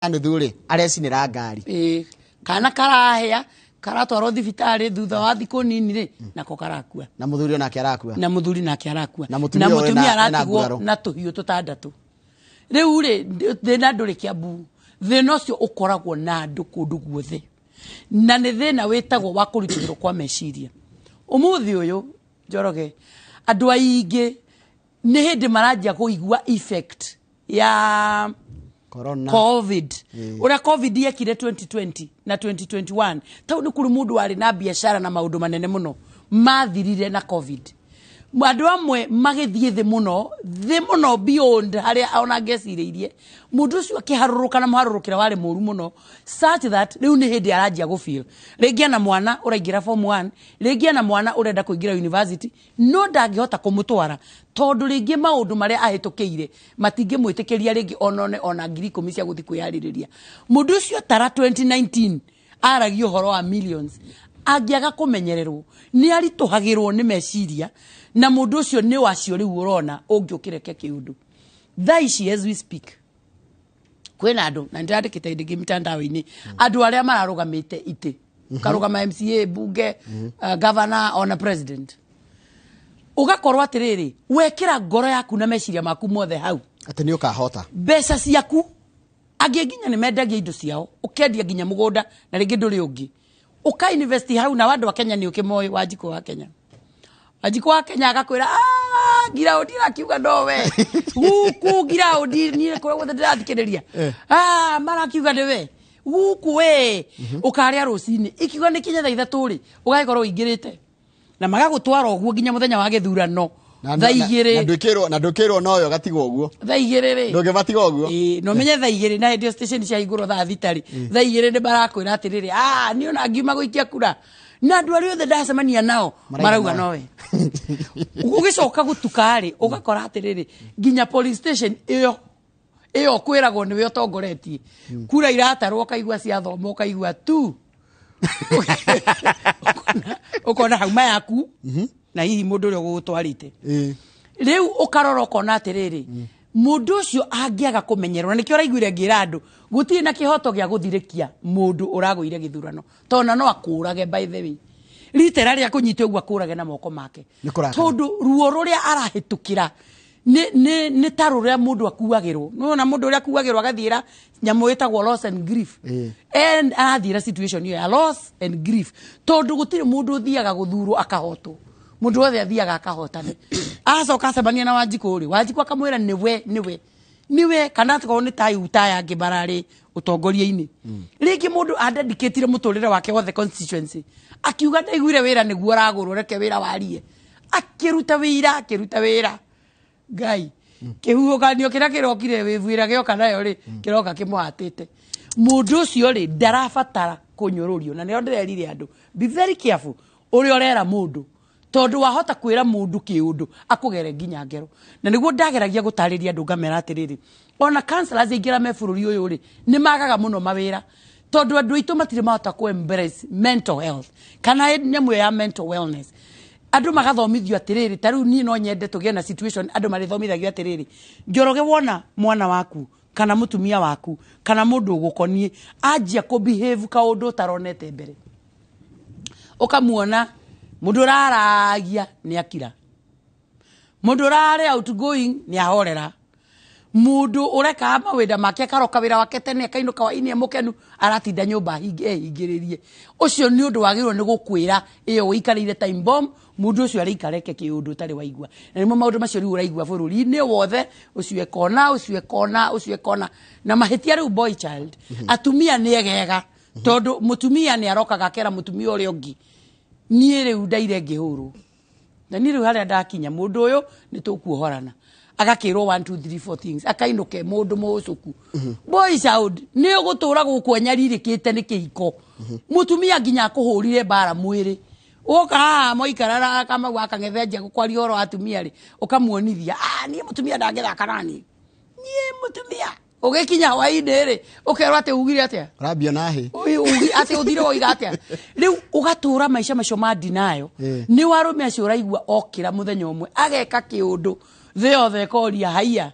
nuthu rĩ arecinĩra ngari. Ĩĩ, kana karahĩa karatwarwo thibitarĩ, thutha wa thikũ nini rĩ nako karakua. Na mũthuri onake arakua. Na mũthuri nake arakua. Na mũtumia na ũyũ mũtumia ena aratigwo nguraro. Na tũhiũ tũtandatũ. Rĩu rĩ thĩna ndũrĩ Kiambu, thĩna ũcio ũkoragwo na andũ kũndũ guothe, na nĩ thĩna wĩtagwo wa kũritũhĩrwo kwa meciria. Ũmũthĩ ũyũ, Njoroge, andũ aingĩ nĩ hĩndĩ maranjia kũigua effect ya Corona. COVID, ũrĩa COVID yekire 2020 na 2021. Tau nĩ kũrĩ mũndũ warĩ na biacara na maũndũ manene mũno mathirire na COVID. Andũ amwe magĩthiĩ thĩ mũno, thĩ mũno, beyond harĩa ona ngecirĩirie. Mũndũ ũcio akĩharũrũka na mũharũrũkĩra warĩ mũru mũno, such that rĩu nĩ hĩndĩ aranjia gũfeel. Rĩngĩ ena mwana ũraingĩra form 1, rĩngĩ ena mwana ũrenda kũingĩra university, no ndangĩhota kũmũtwara tondũ rĩngĩ maũndũ marĩa ahĩtũkĩire matingĩmwĩtĩkĩria rĩngĩ onone ona 10,000 cia gũthiĩ kwĩharĩrĩria. Mũndũ ũcio tara 2019 aragia ũhoro wa millions, angĩaga kũmenyererwo nĩ aritũhagĩrwo nĩ meciria, na mũndũ ũcio nĩ wacio rĩu ũrona ũngĩũkĩreke kĩũndũ. Thaa ici, as we speak, kwĩna andũ, na nĩndĩrandĩkĩte hĩndĩ ĩngĩ mitandao-inĩ, andũ arĩa mararũgamĩte itĩ, karũgama MCA, bunge, governor, ona president, ũgakorwo atĩrĩrĩ, wekĩra ngoro yaku na meciria maku mothe hau atĩ nĩ ũkahota. Mbeca ciaku, angĩ nginya nĩ mendagia indo ciao, ũkendia nginya mũgũnda na rĩngĩ ndũrĩ ũngĩ, ũka invest hau. Na andũ a Kenya nĩ ũkĩmoĩ Wanjikũ wa Kenya, Wanjikũ wa Kenya agakwĩra, "Ah, ngiraũndi irakiuga nowe guku ngiraũndi, niĩ kũrĩa guothe ndĩrathikĩrĩria, ah, marakiuga nĩwe guku we." Ũkarĩa rũcinĩ ikiuga nĩ kinya thaa 3 rĩ, ũgagĩkorwo ũingĩrĩte na magagũtwara ũguo nginya mũthenya wa gĩthurano thaa Na 2. ndwĩkĩrwo noyo ũgatigwo ũguo. Thaa 2 rĩ. Ndũngĩmatiga ũguo. Ĩĩ, na ũmenye thaa 2 na hĩndĩ ĩyo station ciahingũrwo thaa 6 rĩ, thaa 2 nĩ marakwĩra atĩrĩrĩ, ah, niĩ ona ngiuma gũikia kura na andũ arĩa othe ndacemania nao marauga marauga nowe. Gũgĩcoka gũtuka rĩ, ũgakora atĩrĩrĩ, nginya polling station ĩyo ĩyo kwĩragwo nĩwe ũtongoretie, kura iratarwo, ũkaigua ciathoma, ũkaigua tu ũkona hauma yaku na hihi mũndũ ũrĩa ũgũgũtwarĩte. Rĩu ũkarora ũkona atĩrĩrĩ, mũndũ ũcio angĩaga kũmenyerwo, na nĩkĩo ũraiguire ngĩra andũ gũtirĩ na kĩhoto gĩa gũthirĩkia mũndũ ũragũire gĩthurano, tondũ no akũrage. By the way, ritera rĩa kũnyita ũguo akũrage na moko make. Nĩ kũrakara. Tondũ ruo rũrĩa arahĩtũkĩra nĩ ta rũrĩa mũndũ akuagĩrwo. Nĩwona mũndũ ũrĩa akuagĩrwo agathiĩra nyamũ ĩtagwo loss and grief, and arathiĩra situation ĩyo ya loss and grief, tondũ gũtirĩ mũndũ ũthiaga gũthurwo akahotwo. Mũndũ wothe athiaga akahotana. Acoka acemania na Wanjikũ rĩ, Wanjikũ akamwĩra nĩwe, nĩwe, nĩwe, kana akorwo nĩ ta utaya angĩ mararĩ ũtongoria-inĩ. Rĩngĩ mũndũ adedicatire mũtũrĩre wake wothe constituency, akiuga ndaiguire wĩra nĩguo ũragũrwo, reke wĩra warie. Akĩruta wĩra, akĩruta wĩra, Ngai, kĩhuhũkanio kĩrĩa kĩrokire, wĩvu ĩrĩa gĩoka nayo rĩ, kĩroka kĩmũhatĩte. Mũndũ ũcio rĩ ndarabatara kũnyũrũrio, na nĩo ndĩrerire andũ, be very careful ũrĩa ũrera mũndũ, tondũ wahota kwĩra mũndũ kĩũndũ akũgere nginya ngero. Na nĩguo ndageragia gũtarĩria andũ, ngamera atĩrĩrĩ, ona councillors aingĩ arĩa me bũrũri ũyũ rĩ, nĩ magaga mũno mawĩra, tondũ andũ aitũ matirĩ mahota kũ embrace mental health kana nyamũ ĩyo ya mental wellness. Andũ magathomithio atĩrĩrĩ, ta rĩu niĩ no nyende tũgĩe na situation andũ marĩthomithagio atĩrĩrĩ, Njoroge, wona mwana waku kana mũtumia waku kana mũndũ ũgũkoniĩ anjia kũ behave kaũndũ ũtaronete mbere, ũkamuona mũndũ ũraragia nĩ akira, mũndũ ũrarĩ outgoing nĩ ahorera, mũndũ ũrekaga mawĩra make, akaroka wĩra wake tene, akainũka hwainĩ e mũkenu, aratinda nyũmba ehingĩrĩrie, ũcio nĩ ũndũ wagĩrĩirwo nĩ gũkwĩra ĩyo ũikarĩire time bomb. Mũndũ ũcio arĩikara eke kĩũndũ ũtarĩ waigua. Na nĩmo maũndũ macio rĩu ũraigua bũrũri-inĩ wothe, ũcio ekona, ũcio ekona, ũcio ekona, na mahĩtia rĩu boy child. Atumia nĩ egega, tondũ mũtumia nĩ arokaga akera mũtumia ũrĩa ũngĩ, niĩ rĩu ndaire ngĩhũrwo, na niĩ rĩu harĩa ndakinya, mũndũ ũyũ nĩ tũkuohorana. Agakĩrwo 1 2 3 4 things, akainũke mũndũ mũcũku. Boy child nĩ ũgũtũra gũkũ anyarirĩkĩte nĩ kĩhiko, mũtumia nginya akũhũrire mbara mwĩrĩ. Woka haha moikarara Kamau akang'ethenjia gũkwaria ũhoro wa atumia rĩ, ũkamuonithia, ah, niĩ mũtumia ndangĩthaka nani, niĩ mũtumia. Ũgĩkinya hwainĩ rĩ, ũkerwo atĩ ugire atĩa? Ũrambia na hĩ. Atĩ ũthire woiga atĩa? Rĩu ũgatũra maica macio ma denial. Nĩ warũme acio ũraigua okĩra mũthenya ũmwe ageka kĩũndũ, thĩ yothe ĩkoria haiya.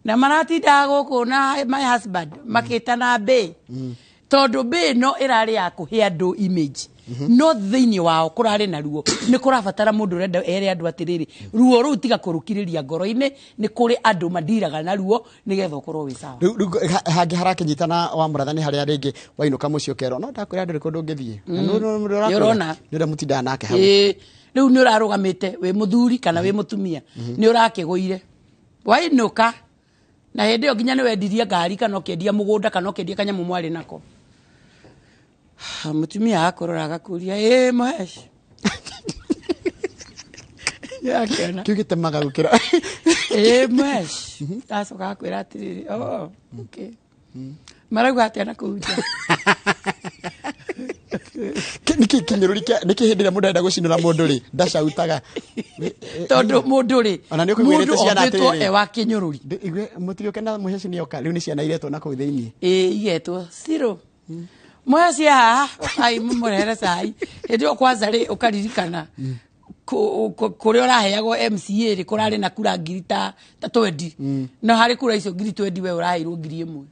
Na maratindaga gũkũ na my husband makĩtana mbĩ, tondũ mbĩ ĩno ĩrarĩ ya kũhe andũ image, no thĩinĩ wao kũrarĩ na ruo. Nĩ kũrabatara mũndũ ũrenda ere andũ atĩrĩrĩ, ruo rũu tiga kũrũkirĩria ngoro-inĩ, nĩ kũrĩ andũ mandiraga na ruo nĩgetha ũkorwo wĩ sawa. Rĩu hangĩ harakĩnyitana wa mũratha nĩ harĩa rĩngĩ wainũka mũciĩ ũkerwo no ndakwĩra ndũrĩ kũndũ ũngĩthiĩ. Na nĩ Nĩ ũrona. Nĩ ũrĩa mũtindaga nake hau. Ĩĩ, rĩu nĩ ũrarũgamĩte wĩ mũthuri kana wĩ mũtumia, nĩ ũrakĩgũire wainũka, na hĩndĩ ĩyo nginya nĩ wendirie ngari kana ũkĩendia mũgũnda kana ũkĩendia kanyamũ mwarĩ nako. Mũtumia akũrora agakũria, "Ĩ Mũhesh?" Akĩona Kĩu gĩtemaga gũkĩra. "Ĩ Mũhesh?" Acoka akwĩra atĩrĩrĩ, "Oh, okay, marauga atĩa na kũu nja?" Nĩkĩ kĩnyũrũri nĩkĩ hĩndĩ ĩrĩa mũndũ arenda gũcinũra mũndũ rĩ ndacautaga? Tondũ mũndũ rĩ, Ona nĩ ũkũiguĩrĩte mũndũ ciana ombĩtwo atĩrĩrĩ. e wa kĩnyũrũri. Igue mũtigũke na mũheci nĩoka rĩu, nĩ ciana iretwo na kũu thĩinĩ. Ĩ, igetwo ciro mũheci haha, ai mũmũrehere cai. Hĩndĩ ĩyo kwanza rĩ, ũkaririkana kũrĩa ũraheagwo MCA rĩ, kũrarĩ na kura ngiri ta 20, no harĩ kura icio ngiri 20 we ũraheirwo 1000.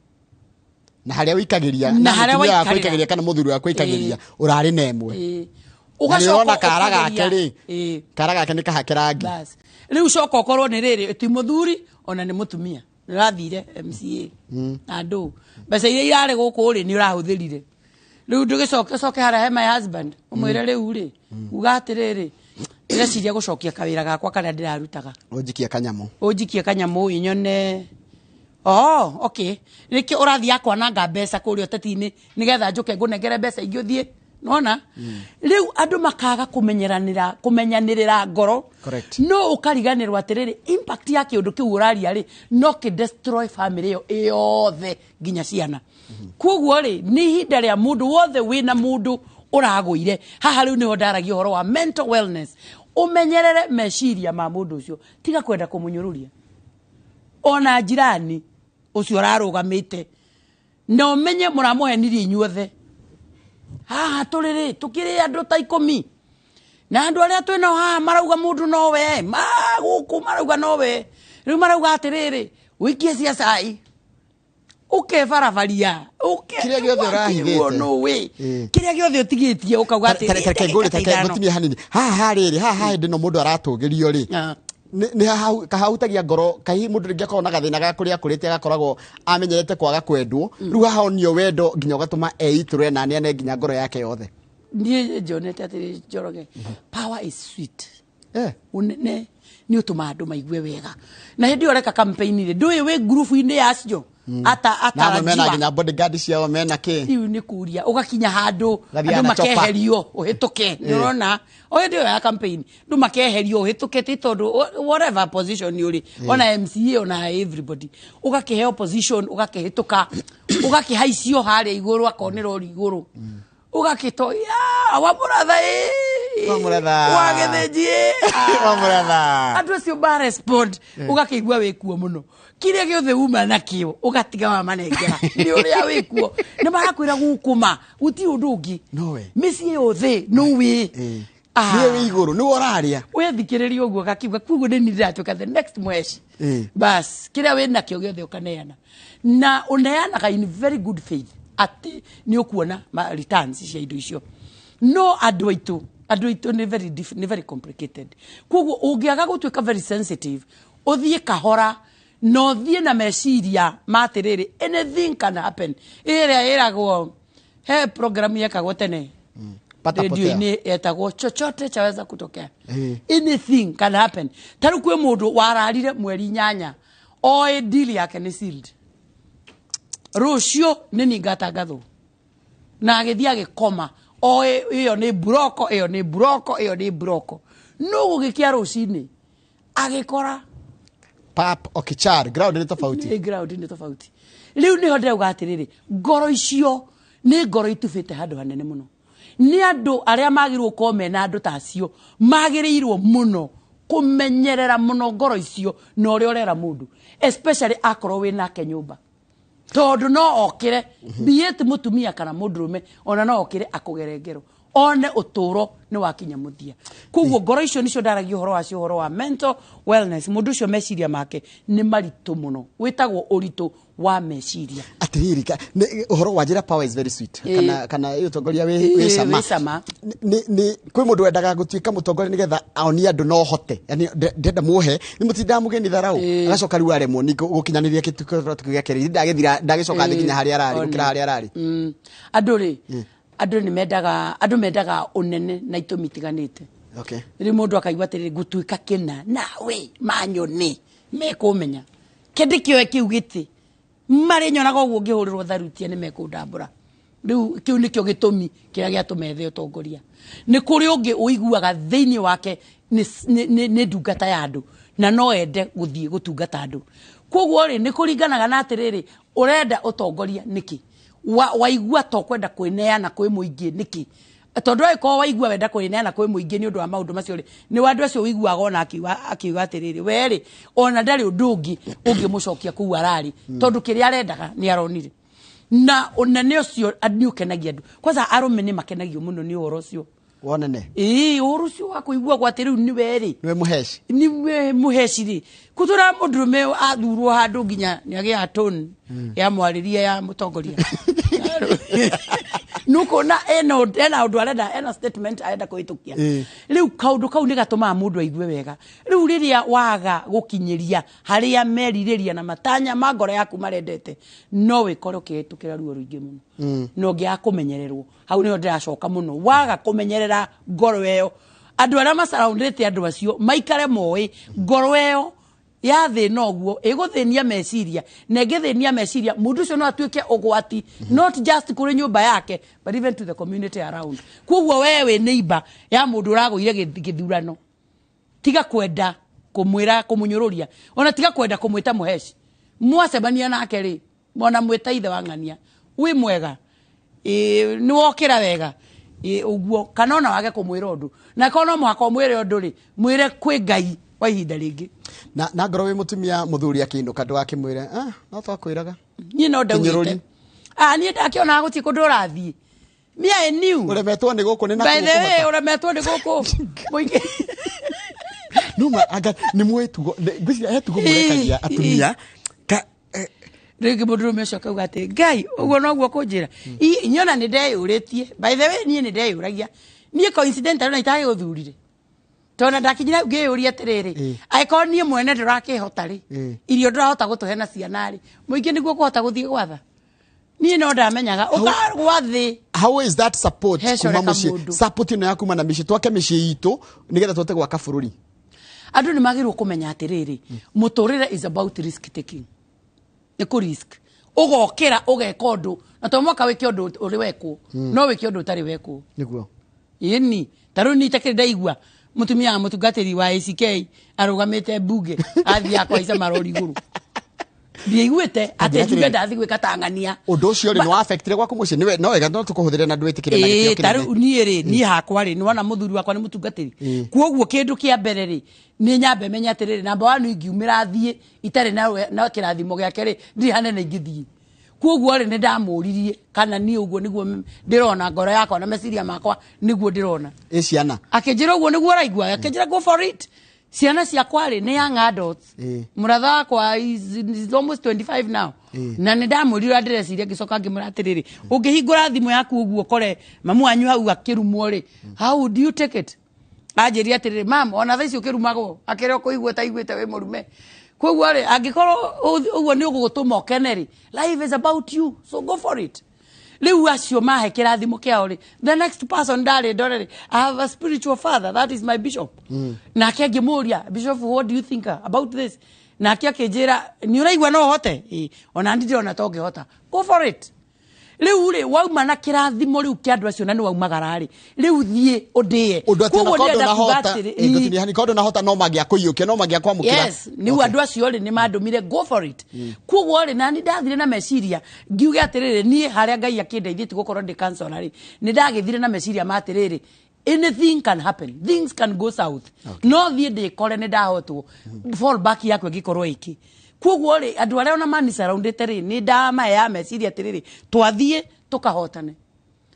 Na harĩa ũikagĩria Na harĩa mũtumia waku waikarĩra. ũikagĩria kana mũthuri waku ũikagĩria ũrarĩ na ĩmwe. Ĩ. Na nĩ ũrona kara ũkageria- gake rĩ, Ĩ. kara gake nĩ kahake rangi. Bas. Rĩu coka ũkorwo nĩ rĩrĩ, ti mũthuri ona nĩ mũtumia nĩ ũrathire MCA na ndũ mbeca iria irarĩ gũkũ rĩ, nĩ ũrahũthĩrire. Rĩu ndũgĩcoke ũcoke harĩa he my husband ũmwĩre rĩu rĩ, uga atĩrĩrĩ, ndĩreciria gũcokia kawĩra gakwa karĩa ndĩrarutaga. Ũnjikie kanyamũ. Ũnjikie kanyamũ ĩ nyone. Oh, okay, nĩkĩo ũrathiĩ kwananga mbeca kũrĩa ũteti-inĩ nĩgetha njũke ngũnengere mbeca ingĩ ũthiĩ nona. Rĩu andũ makaga kũmenyeranĩra, kũmenyanĩrĩra ngoro. No ũkariganĩrwo atĩrĩrĩ, impact ya kĩũndũ kĩu ũraria rĩ, no kĩ destroy family ĩyo ĩyothe nginya ciana. Koguo rĩ, nĩ ihinda rĩa mũndũ wothe wĩna mũndũ ũragũire haha. Rĩu nĩho ndaragia ũhoro wa mental wellness. Ũmenyerere meciria ma mũndũ ũcio, tiga kwenda kũmũnyũrũria ona njirani ũcio ũrarũgamĩte, na ũmenye mũramũhenirie inyuothe. Haha tũrĩ rĩ, tũkĩrĩ andũ ta 10, na andũ arĩa twĩ nao haha marauga mũndũ nowe ma gũkũ marauga nowe. Rĩu marauga atĩrĩrĩ, ũikie cia cai ũkebarabaria. Kĩrĩa gĩothe ũrahithĩte. Nũĩ kĩrĩa gĩothe ũtigĩtie ũkauga atĩ Tareke ngũrie, ndagĩka ta tareke ithano. ngũtinie hanini haha rĩrĩ, haha hĩndĩ ĩno mũndũ aratũgĩrio rĩ, nĩ kahahutagia ngoro kahihi mũndũ rĩngĩ akorwo na gathĩna ga kũrĩa akũrĩte, agakoragwo amenyerete kwaga kwendwo. Rĩu haha onio wendo nginya ũgatũma eitũre na aneane nginya ngoro yake yothe. Niĩ njonete atĩrĩ, Njoroge, power is sweet. Ũnene nĩ ũtũmaga andũ maigue wega, na hĩndĩ ĩyo ũreka campaign rĩ, ndũĩ wĩ ngurubu-inĩ yacio ata Na amwe mena atarajiwa nginya bodyguard ciao mena kĩ. Rĩu nĩ kuria ũgakinya handũ Ũgathiaga andũ na chopper. makeherio ũhĩtũke. Nĩ ũrona o hĩndĩ ĩyo ya campaign andũ makeherio ũhĩtũke, ti tondũ whatever position ũrĩ, ona MCA ona everybody, ũgakĩheo position, ũgakĩhĩtũka, ũgakĩhaicio harĩa igũrũ, akonera ũrĩ igũrũ, ũgakĩto wa mũratha ĩ, Wa mũratha. Wa gĩthĩnji ĩ. Wa mũratha. Andũ acio ba respond, ũgakĩigua wĩkuo mũno. Kĩrĩa gĩothe uma nakĩo ũgatiga wamanengera nĩ ũrĩa wĩkuo, nĩ marakwĩra gũkũma gũtirĩ ũndũ ũngĩ. Nowe. Mĩciĩ yothe nũĩ. Nĩwe wĩ igũrũ, nĩwe ũraria. Wethikĩrĩria ũguo gakiuga koguo nĩ niĩ ndĩratuĩka the next mweshi. Bas, kĩrĩa wĩ nakĩo gĩothe ũkaneana, na ũneanaga in very good faith atĩ nĩ ũkuona returns cia indo icio. No andũ aitũ nĩ very, nĩ very complicated. Koguo ũngĩaga gũtuĩka very sensitive, ũthiĩ kahora na ũthiĩ na meciria ma atĩrĩrĩ, anything can happen. Ĩrĩa ĩragwo he program yekagwo tene Pata potea. radio-inĩ yetagwo "Chochote Chaweza Kutokea". Anything can happen. Ta rĩu kwĩ mũndũ wararire mweri 8 oĩ deal yake nĩ sealed, rũciũ nĩ ningatangathwo, na agĩthiĩ agĩkoma oĩ ĩyo nĩ buroko, ĩyo nĩ buroko, ĩyo nĩ buroko. No gũgĩkĩa rũcinĩ agĩkora pap okichar ground nĩ tofauti. Nĩ ground nĩ tofauti. Rĩu nĩho ndĩrauga atĩrĩrĩ, ngoro icio nĩ ngoro itubĩte handũ hanene mũno. Nĩ andũ arĩa magĩrĩirwo gũkorwo mena andũ ta acio magĩrĩirwo mũno kũmenyerera mũno ngoro icio na ũrĩa ũrera mũndũ, especially akorwo wĩ nake nyũmba, tondũ no okĩre be it mũtumia kana mũndũrũme, ona no okĩre akũgere ngero. One ũtũũro nĩ wakinya mũthia. Koguo ngoro icio nicio ndaragia ũhoro wacio, ũhoro wa mental wellness. Mũndũ ũcio meciria make nĩ maritũ mũno, wĩtagwo ũritũ wa meciria. Atiriri, ũhoro wa njĩra, power is very sweet. Kana ĩ ũtongoria wĩ cama. Wĩ cama. Nĩ kwĩ mũndũ wendaga gũtuĩka mũtongoria nĩgetha onie andũ no hote, yani ndenda muohe nĩ mũtindaga mũgeni tharau, agacoka rĩu aremwo nĩ gũkinyanĩria kĩroto gĩake rĩ, ndagĩthira, ndagĩcoka thĩ nginya harĩa ararĩ, gũkĩra harĩa ararĩ. Andũ rĩ, andũ nĩ mendaga, andũ mendaga ũnene na itũmi itiganĩte. Rĩu mũndũ akaigua atĩrĩrĩ, ngũtuĩka kĩna nawe manyone mekũmenya kĩndĩ kĩoe kĩu gĩtĩ marĩ nyonaga ũguo ngĩhũrĩrwo tharutia nĩ mekũndambũra. Rĩu kĩu nĩkĩo gĩtũmi kĩrĩa gĩatũma ethe ũtongoria. Nĩ kũrĩ ũngĩ ũiguaga thĩinĩ wake nĩ ndungata ya andũ na no ende gũthiĩ gũtungata andũ. Koguo rĩ, nĩ kũringanaga na atĩrĩrĩ, ũrenda ũtongoria nĩkĩ? Waigua to kwenda kwĩneana kwĩ mũingĩ nĩkĩ? Tondũ angĩkorwo waigua wenda kwĩneana kwĩ mũingĩ nĩ ũndũ wa maũndũ macio rĩ, nĩ wa andũ acio ũiguaga ona akiuga atĩrĩrĩ, we rĩ, ona ndarĩ ũndũ ũngĩ ũngĩmũcokia kũu ararĩ, tondũ kĩrĩa arendaga nĩ aronire. Na ũnene ũcio nĩ ũkenagia andũ. Kwanza arũme nĩ makenagio mũno nĩ ũhoro ũcio. Wonene. Ĩĩ, ũhoro ũcio wa kũigua gwa atĩ rĩu nĩwe rĩ, nĩwe mũheci. Niwe mũheci rĩ, kũtũra mũndũrũme athurwo handũ nginya nĩ agĩaga tone ya mwarĩrie ya mũtongoria. Nĩũkuona ena ũndũ arenda, ena statement arenda kũhĩtũkia. Rĩu kaũndũ kau nĩ gatũmaga mũndũ aigue wega. Rĩu rĩrĩa waga gũkinyĩria harĩa merirĩria na matanya ma ngoro yaku marendete, no wĩkore ũkĩhĩtũkĩra ruo rũingĩ mũno. Na ũngĩaga kũmenyererwo, hau nĩho ndĩracoka mũno. Waga kũmenyerera ngoro ĩyo, andũ arĩa macaraundĩte andũ acio maikare moĩ ngoro ĩyo ya thĩna ũguo ĩgũthĩnia meciria, na ĩngĩthĩnia meciria mũndũ ũcio no atuĩke ũgwati, not just kũrĩ nyũmba yake but even to the community around. Koguo we wĩ neighbor ya mũndũ ũragũire gĩthurano, tiga kwenda kũmwĩra, kũmũnyũrũria, ona tiga kwenda kũmwĩta mũheci. Mwacemania nake rĩ, mona mwĩta ithe wa ng'ania, wĩ mwega, ĩ nĩ wokĩra wega, ĩ ũguo, kana ona wage kũmwĩra ũndũ. Na korwo no mũhaka ũmwĩre ũndũ rĩ, mwĩre kwĩ Ngai wa ihinda rĩngĩ. Na ngorwo wĩ mũtumia, mũthuri akĩinũka, ndũgakĩmwĩre, ah, no twakwĩraga. Niĩ no ndaugĩte. Kĩnyũrũri. Ah, niĩ ndakĩonaga gũtirĩ kũndũ ũrathiĩ. Me, I knew. Ũremetwo nĩ gũkũ nĩ na By the way, kũhota. ũremetwo nĩ gũkũ. Mũingĩ. No ma anga nĩ mũĩ tugo, ngwĩciria he tugo mũrekagia atumia ka Rĩngĩ mũndũrũme ũcio akauga atĩ Ngai ũguo noguo kũnjĩra. Niĩ ona nĩ ndeyũrĩtie. By the way, niĩ nĩ ndeyũragia. Niĩ coincidentally ona itagĩgũthurire. Tondũ ndakinyire hau ngĩyũria atĩrĩrĩ, angĩkorwo niĩ mwene ndũrakĩhota rĩ, irio ndũrahota gũtũhe na ciana rĩ, mũingĩ nĩguo kũhota gũthiĩ gwatha. Niĩ no ndamenyaga ũkagwa thĩ. How is that support He kuma coreka mũciĩ? mũndũ. Support ĩno ya kuma na mĩciĩ, twake mĩciĩ itũ nĩgetha tũhote gwaka bũrũri. Andũ nĩ magĩrĩirwo kũmenya atĩrĩrĩ, mũtũrĩre is about risk taking. Nĩ kũ risk. Ũgokĩra ũgeka ũndũ, na to mwaka wĩke ũndũ ũrĩ wekwo, no wĩke ũndũ ũtarĩ wekwo. Nĩguo. Ĩni, ta rĩu niĩ itakĩrĩ ndaigua mũtumia wa mũtungatĩri wa ACK arũgamĩte mbunge athiaga kũhaica marori igũrũ. Ndiaiguĩte atĩ njuge ndathiĩ gwĩka ta ng'ania. Ũndũ ũcio rĩ, nĩ wa-affectire gwaku mũciĩ? Nĩwe no wega no tũkũhũthĩre na ndwĩtĩkĩre na gĩtĩo Ĩĩ, ta kĩnene. rĩu niĩ rĩ, niĩ hakwa rĩ, nĩwona mũthuri wakwa nĩ mũtungatĩri. Kuoguo kĩndũ kĩa mbere rĩ, nĩ nyambe menye atĩrĩrĩ, namba one ingiumĩra thiĩ itarĩ na kĩrathimo gĩake rĩ, ndirĩ hanene ingĩthiĩ. Kuoguo rĩ, nĩ ndamũririe kana niĩ ũguo nĩguo ndĩrona ngoro yakwa na meciria makwa nĩguo ndĩrona. Ĩ ciana? Akĩnjĩra ũguo nĩguo ũraigua, akĩnjĩra go for it. Ciana ciakwa rĩ, nĩ young adults. Mũratha wakwa is almost 25 now. Na nĩ ndamwĩrire ũrĩa ndĩreciria, ngĩcoka ngĩmwĩra atĩrĩrĩ, ũngĩhingũra thimũ yaku ũguo ũkore mamu wanyu hau akĩrumwo rĩ, how would you take it? Anjĩrire atĩrĩrĩ, mam, ona thaa ici ũkĩrumagwo, akĩrĩa ũkũigua ta aiguĩte wĩ mũrume. Koguo rĩ, angĩkorwo ũguo nĩ ũgũgũtũma ũkene rĩ, life is about you, so go for it. Rĩu acio mahe kĩrathimo kĩao rĩ, the next person ndarĩ ndore rĩ, I have a spiritual father, that is my bishop. Nake ngĩmũria, bishop, what do you think about this? Nake akĩnjĩra, nĩ ũraigua no ũhote? Ĩĩ, ona niĩ ndĩrona ta ũngĩhota. Go for it. Rĩu rĩ, wauma na kĩrathimo rĩu kĩa andũ acio na nĩ waumagara rĩ, rĩu thiĩ ũndĩe. Ũndũ atĩ Koguo ona korwo ndĩrenda kuga ndũnahota, atĩrĩ, ĩ, ngũtinia hani, korwo ndũnahota no mangĩakũiyũkia, no mangĩakwamũkĩra. Yes, nĩu andũ acio rĩ, nĩ mandũmire go for it. Koguo rĩ, nani ndathire na meciria ngiuge atĩrĩrĩ, niĩ harĩa Ngai akĩndeithĩtie gũkorwo ndĩ counselor rĩ, nĩ ndagĩthire na meciria ma atĩrĩrĩ, anything can happen, things can go south. No thiĩ ndĩkore nĩ ndahotwo, fall back yakwa ĩngĩkorwo ĩkĩ. Koguo rĩ, andũ arĩa ona mani surroundĩte rĩ, nĩ ndamaheaga meciria atĩrĩrĩ, twathiĩ tũkahotane.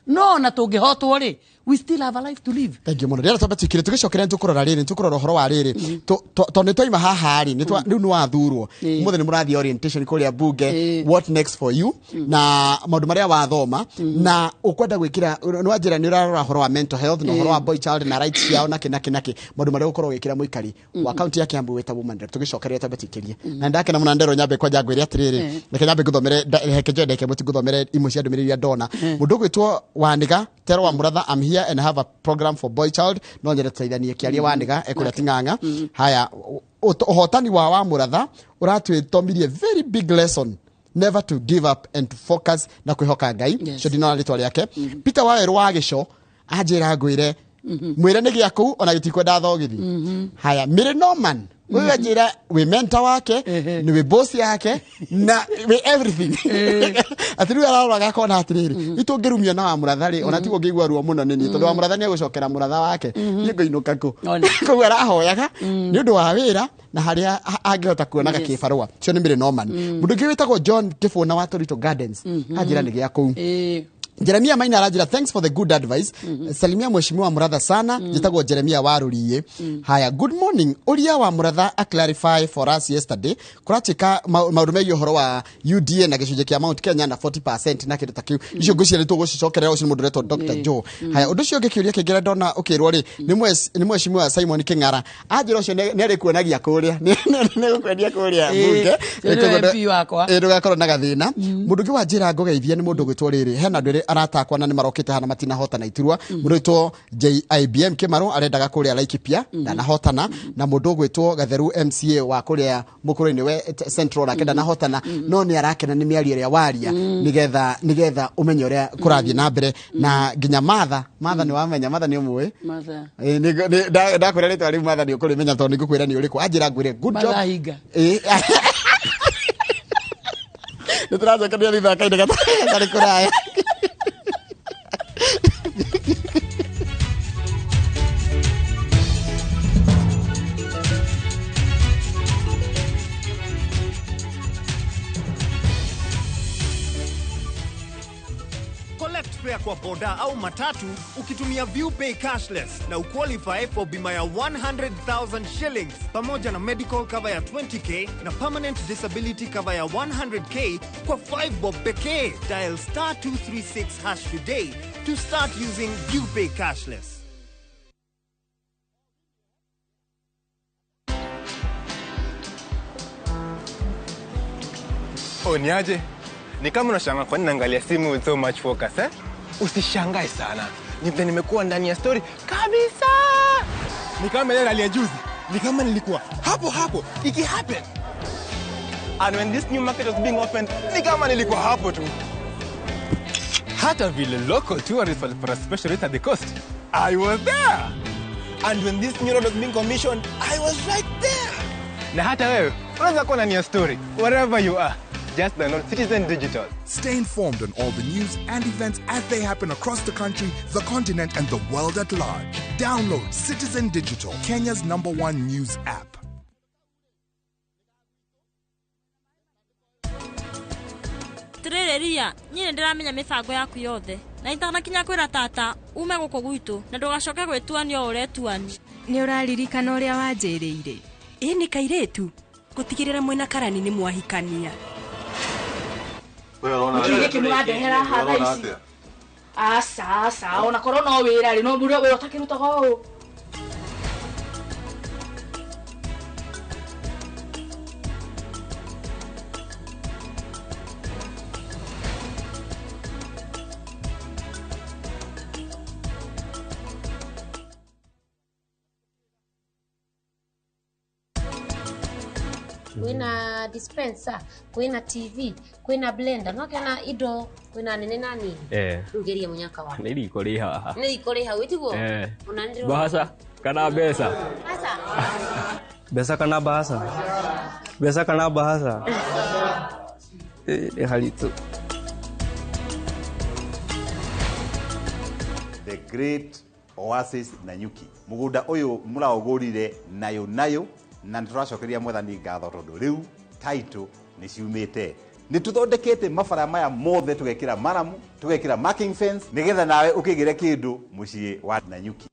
No ona tũngĩhotwo rĩ, We still have a life to live. Thank you muno. Rĩrĩa twambe tuikire tũgĩcokera nĩ tũkũrora rĩrĩ, nĩ tũkũrora ũhoro wa rĩrĩ. Tondũ nĩ twaima haha rĩ, rĩu nĩ wathurwo. Ũmũthĩ nĩ mũrathiĩ orientation kũrĩa bunge. What next for you? Na maũndũ marĩa wathoma na ũkwenda gwĩkĩra, nĩ wanjĩra nĩ ũrarora ũhoro wa mental health na ũhoro wa boy child na rights ciao na kĩ na kĩ na kĩ. Maũndũ marĩa ũgũkorwo ũgĩkĩra mũikari wa kaunti ya Kiambu wĩta woman rep. Tũgĩcokeria twambe tuikĩrie. Na ndakena mũno nderwo nyambe kwanja ngwĩre atĩrĩrĩ. Reke nyambe ngũthomere, reke njoe ndeke mũti ngũthomere imwe cia ndũmĩrĩri iria ndona. Mũndũ ũgwĩtwo Waniga Tero wa Muratha, I'm here and have a program for boy child. No nyende tũteithanie kĩaria Waniga ekũrĩa Ting'ang'a. Haya, ũhotani wa Muratha ũratwĩtomirie very big lesson, never to give up and to focus na kwĩhoka Ngai. Cio ndinona rĩtwa rĩake. Peter Wawerũ wa Gĩco anjĩra ngwĩre mwĩre nĩ gĩa kũu ona gĩtikwenda thogithi. Haya, Mary Norman ũyũ anjĩra wĩ mentor wake, nĩ wĩ boss yake na wĩ everything. Atĩ rĩu araroraga akona atĩrĩrĩ, itũngĩrumio na wa Muratha rĩ, ona tiguo ngĩigua ruo mũno nĩ niĩ, tondũ wa Muratha nĩ egũcokera Muratha wake, niĩ ngũinũka kũ. Koguo arahoyaga nĩ ũndũ wa wĩra na harĩa angĩhota kuonaga kĩbarũa. Cio nĩ Mary Norman. Mũndũ ũngĩ wĩtagwo John Kĩbũna wa Torito Gardens anjĩra nĩ gĩa kũu. Jeremia Maina arajira thanks for the good advice. Salimia mheshimiwa Muratha sana. Njitagwo Jeremia wa Ruriye. Haya, good morning. Uria wa Muratha a clarify for us yesterday. Kurachika maundu megiĩ ũhoro wa UDA na gĩcunjĩ kĩa Mount Kenya na 40% na kĩndũ ta kĩu. Icio ngwĩciria nĩ tũgũcicokerera ũcio nĩ mũndũ ũretwo Dr. Joe. Haya, ũndũ ũcio ũngĩ kĩũria kĩngĩ ndona ũkĩrwo rĩ, nĩ mheshimiwa Simon King'ara. Anjĩra ũcio nĩ arĩkuonagia kũrĩa. Nĩ gũkwendia kũrĩa bunge. Ndũgakorwo na gathĩna. Mũndũ ũngĩ wanjĩra ngũgeithia nĩ mũndũ ũgwĩtwo rĩrĩ, hena andũ aratakwa na nĩ marokĩte hana matinahotana iturwa. Mũndũ ũgwĩtwo JIBM Kĩmarũ arendaga kũrĩa Laikipia ndanahotana, na mũndũ ũgwĩtwo Gatheru MCA wa kũrĩa mũkũrũ-inĩ we Central nake ndanahotana, no nĩ arakena nĩ mĩario ĩrĩa waria nĩgetha ũmenye ũrĩa kũrathiĩ na mbere. Na nginya Martha nĩ wamenya, Martha nĩ ũmũĩ? Ndakwĩra rĩtwa rĩu Martha nĩ ũkũrĩmenya tondũ nĩ ngũkwĩra nĩ ũrĩkũ. Anjĩra ngwĩre good job. Nĩ tũracokeria thutha wa kahinda gatarĩ kũraya. Collect fare kwa boda au matatu ukitumia ViewPay cashless na uqualify for bima ya 100,000 shillings pamoja na medical cover ya 20k na permanent disability cover ya 100k kwa 5 bob pekee. Dial star 236 hash today to start using ViewPay cashless. Oh, niaje? Ni kama unashangaa kwa nini naangalia simu with so much focus, eh? Usishangae sana. Ni vile nimekuwa ndani ya story kabisa. Ni kama ile rally ya juzi. Ni kama nilikuwa hapo hapo iki happen. And when this new market was being opened, ni kama nilikuwa hapo tu. Hata vile local tourists walipata special rate at the coast, I was there. And when this new road was being commissioned, I was right there. Na hata wewe unaweza kuwa ndani ya story wherever you are. Just download Citizen Digital. Stay informed on all the news and events as they happen across the country, the continent, and the world at large. Download Citizen Digital, Kenya's #1 news app. Tirĩrĩria, niĩ nĩndĩramenya mĩbango yaku yothe. Na itanakinya kwĩra tata ume gũkũ gwitũ na ndũgacoke gwĩtuania o ũrĩa etuani. Nĩ ũraririkana ũrĩa wanjĩrĩire? Ĩ nĩ kairĩtu gũtigĩrĩra mwĩna karani nĩ mwahikania. Nĩkĩ mũrandehera haha thaa ici? Aca aca, ona korwo no wĩra rĩ, no wĩra ũtakĩrutaga ũũ. Kwina dispenser, kwina TV, kwina blender, no kana indo kwina nene na nini. Rugerie munyaka wa. Nĩ riko rĩ haha. Nĩ riko rĩ hau itiguo? Ona ndiro. Bahasa kana mbeca? Bahasa. Mbeca kana bahasa? Mbeca kana bahasa? Nĩ haritũ. The Great Oasis Nanyuki. Mugunda uyu muraugurire nayo nayo na nĩtũracokeria mwathani ngatho tondũ rĩu title nĩ ciumĩte. Nĩ tũthondekete mabara maya mothe, tũgekĩra maramu, tũgekĩra marking fence, nĩgetha nawe ũkĩgĩre kĩndũ mũciĩ wa Nanyuki.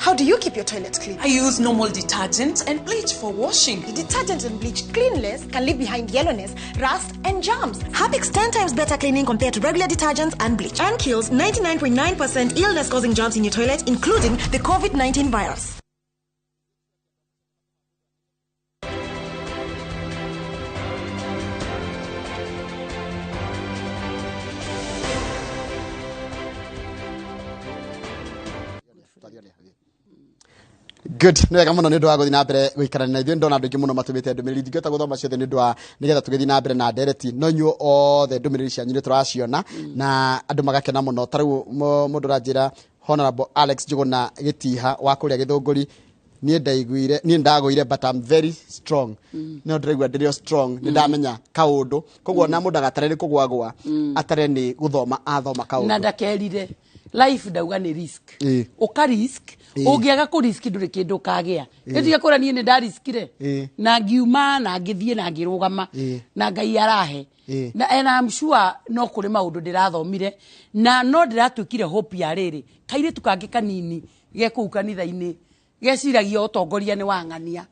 How do you keep your toilet clean? I use normal detergent and bleach for washing. The detergent and bleach cleanless can leave behind yellowness, rust, and germs. Harpic's 10 times better cleaning compared to regular detergents and bleach, and kills 99.9% illness-causing germs in your toilet, including the COVID-19 virus. Good, nä wega må no nä å ndå wa gå thiä na mbere gå ikarania na ithuä ndona andå aingä må no matå mä te ndå mä rä ri ndingähota gå thoma ciothe nä å ndå wa nä getha tå gä thiä na mbere na ndereti, no inyuo othe ndå mä rä ri cianyu nä tå raciona na andå magakena må no. Ta rä u må ndå ranjä ra Honorable Alex Njuguna Gĩtiha wa kũrĩa Gĩthũngũri, niĩ ndaiguire, niĩ ndagũire, but I'm very strong. No ndĩraigua ndĩrĩ o strong, nĩ ndamenya kaũndũ, koguo na mũndũ agatare nĩ kũgwagwa, atare nĩ gũthoma athoma Na kaũndũ. Ndakerire life ndauga nĩ risk. Ũka risk, ũngĩaga kũ risk ndũrĩ kĩndũ ũkagĩa. Ĩtige kũra niĩ nĩ ndariskire na ngiuma na ngĩthiĩ na ngĩrũgama na Ngai arahe. Na and I'm sure no kũrĩ maũndũ ndĩrathomire na no ndĩratuĩkire hope ya rĩrĩ kairĩtu kangĩ kanini ge kũu kanitha-inĩ geciragia ũtongoria nĩ wang'ania,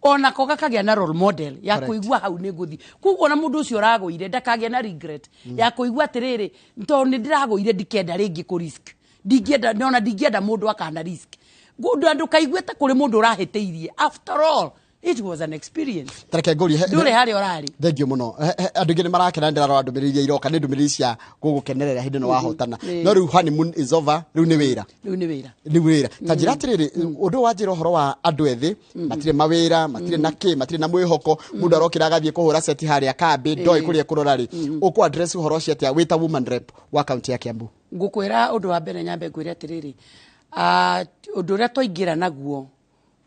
onako gakagĩa na role model ya kũigua hau nĩ ngũthiĩ. Koguo ona mũndũ ũcio ũragũire ndakagĩa na regret ya kũigua atĩrĩrĩ, tondũ nĩ ndĩragũire ndikenda rĩngĩ kũ risk, ndingĩenda, ona ndingĩenda mũndũ akana risk. Ndũkaigue ta kũrĩ mũndũ ũrahĩtĩirie. After all, it was an experience. Tareke ngũrie Ndũrĩ harĩa ũrarĩ. Thengio mũno. Andũ aingĩ nĩ marakena, ndĩrarora ndũmĩrĩri iria iroka nĩ ndũmĩrĩri cia gũgũkenerera hĩndĩ ĩno wahotana. No rĩu honeymoon is over, rĩu nĩ wĩra. Rĩu nĩ wĩra. Nĩ wĩra. Ta njĩra atĩrĩrĩ, ũndũ ũyũ wanjĩra ũhoro wa andũ ethĩ matirĩ mawĩra, matirĩ na kĩ, matirĩ na mwĩhoko, mũndũ arokĩra agathiĩ kũhũra seti harĩa kambĩ, ndoĩ kũrĩa kũrora rĩ, ũkũ address ũhoro ũcio atĩa wĩ ta woman rep wa kaunti ya Kiambu? Ngũkwĩra ũndũ wa mbere, nyambe ngwĩre atĩrĩrĩ, ũndũ ũrĩa twaingĩra naguo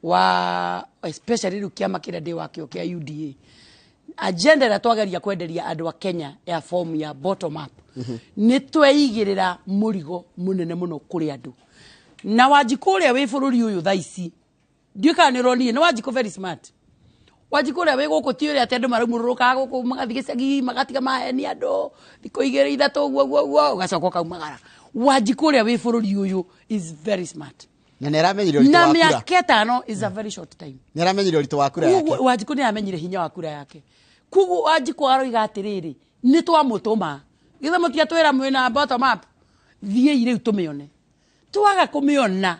wa especially rĩu kĩama kĩrĩa ndĩ wakĩo kĩa UDA, agenda ĩrĩa twageria kwenderia andũ a Kenya ya form ya bottom up, nĩ tweigĩrĩra mũrigo mũnene mũno kũrĩ andũ. Na Wanjikũ ũrĩa wĩ bũrũri ũyũ thaa ici, ndiũĩ kana nĩ ũronire, nĩ Wanjikũ very smart. Wanjikũ ũrĩa wĩ gũkũ ti ũrĩa atĩ andũ maraumũrũrũkaga gũkũ magathiĩ gĩcagi magatiga maheni andũ thikũ igĩrĩ ithatũ ũguo ũguo ũguo ũgacoka ũkaumagara. Wanjikũ ũrĩa wĩ bũrũri ũyũ is very smart. Na nĩ aramenyire ũritũ Na wa kura. mĩaka 5 is a very short time. Nĩ aramenyire ũritũ wa kura yake. Koguo Wanjikũ nĩ aramenyire hinya wa kura yake. Koguo Wanjikũ aroiga atĩrĩrĩ, nĩ twamũtũma, githĩ mũtiatwĩra mwĩna bottom up, thiĩi rĩu tũmĩone. Twaga kũmĩona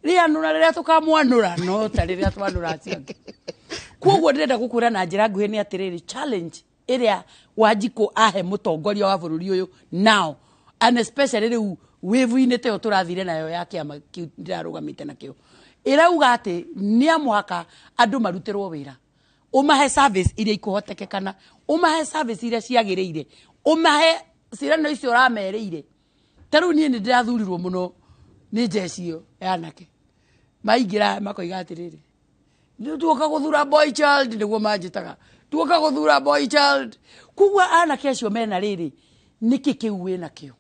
rĩanũra rĩrĩa tũkamwanũra no ta rĩrĩa twanũra acio angĩ. Koguo ndĩrenda gũkwĩra na njĩra nguhĩ nĩ atĩrĩrĩ, challenge ĩrĩa Wanjikũ ahe mũtongoria wa bũrũri ũyũ now, and especially rĩu wĩvu-inĩ ta ĩyo tũrathire nayo ya kĩama kĩu ndĩrarũgamĩte nakĩo, ĩrauga atĩ nĩ amũhaka andũ marutĩrwo wĩra, ũmahe service iria ikũhotekekana, ũmahe service iria ciagĩrĩire, ũmahe ciĩranĩro icio ũramerĩire. Ta rĩu niĩ nĩ ndĩrathurirwo mũno nĩ njeci ĩyo ya anake, maingĩra makoiga atĩrĩrĩ, tuoka gũthura boy child, nĩguo manjĩtaga, tuoka gũthura boy child. Koguo anake acio mena rĩrĩ, nĩkĩ kĩu wĩnakĩo?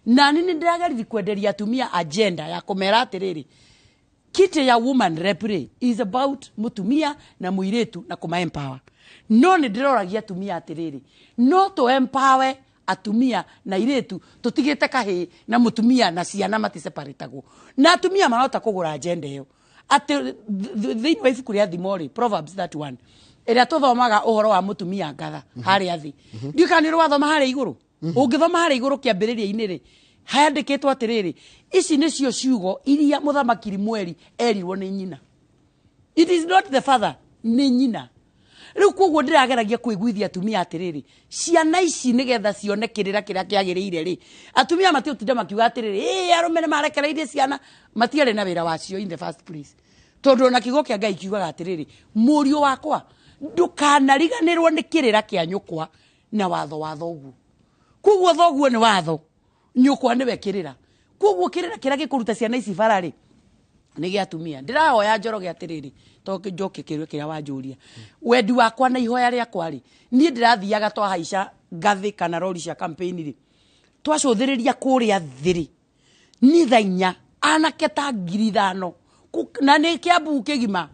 Na nĩ ndĩrageririe kwenderia atumia agenda ya kũmera atĩrĩrĩ, kiti ya woman rep rĩ is about mũtumia na mũirĩtu na kũma empower. No nĩ ndĩroragia atumia atĩrĩrĩ, no tũ empower atumia na irĩtu tũtigĩte kahĩĩ na mũtumia na ciana matiseparatagwo, na atumia marahota kũgũra agenda ĩyo. Atĩ thĩinĩ wa ibuku rĩa Thimo rĩ, Proverbs 31, ĩrĩa tũthomaga ũhoro wa mũtumia ngatha harĩa thĩ, ndiũĩ kana nĩ ũrĩ wathoma harĩa igũrũ. Ũngĩthoma harĩa igũrũ kĩambĩrĩria-inĩ rĩ, handĩkĩtwo atĩrĩrĩ, ici nĩcio ciugo iria mũthamaki Rimweri erirwo nĩ nyina. It is not the father, nĩ nyina. Rĩu koguo ndĩrageragia kũiguithia atumia atĩrĩrĩ, ciana ici nĩgetha cione kĩrĩra kĩrĩa kĩagĩrĩire rĩ, atumia matiũtinda makiuga atĩrĩrĩ, ĩ arũme nĩ marekereirie ciana, matiarĩ na wĩra wacio in the first place. Tondũ ona kiugo kĩa Ngai kiugaga atĩrĩrĩ, mũriũ wakwa ndũkanariganĩrwo nĩ kĩrĩra kĩa nyũkwa na watho wa thoguo. Koguo thoguo nĩ watho, nyũkwa nĩwe kĩrĩra. Koguo kĩrĩra kĩrĩa gĩkũruta ciana ici bara rĩ, nĩ gĩa atumia. Ndĩrahoya Njoroge atĩrĩrĩ, to njoke kĩũria kĩrĩa wanjũria, wendi wakwa na ihoya rĩakwa rĩ, niĩ ndĩrathiaga twahaica ngathĩ kana rori cia campaign rĩ, twacũthĩrĩria kũrĩa thĩ rĩ, nĩ thaa inya anake ta 5,000, na nĩ Kiambu kĩgima,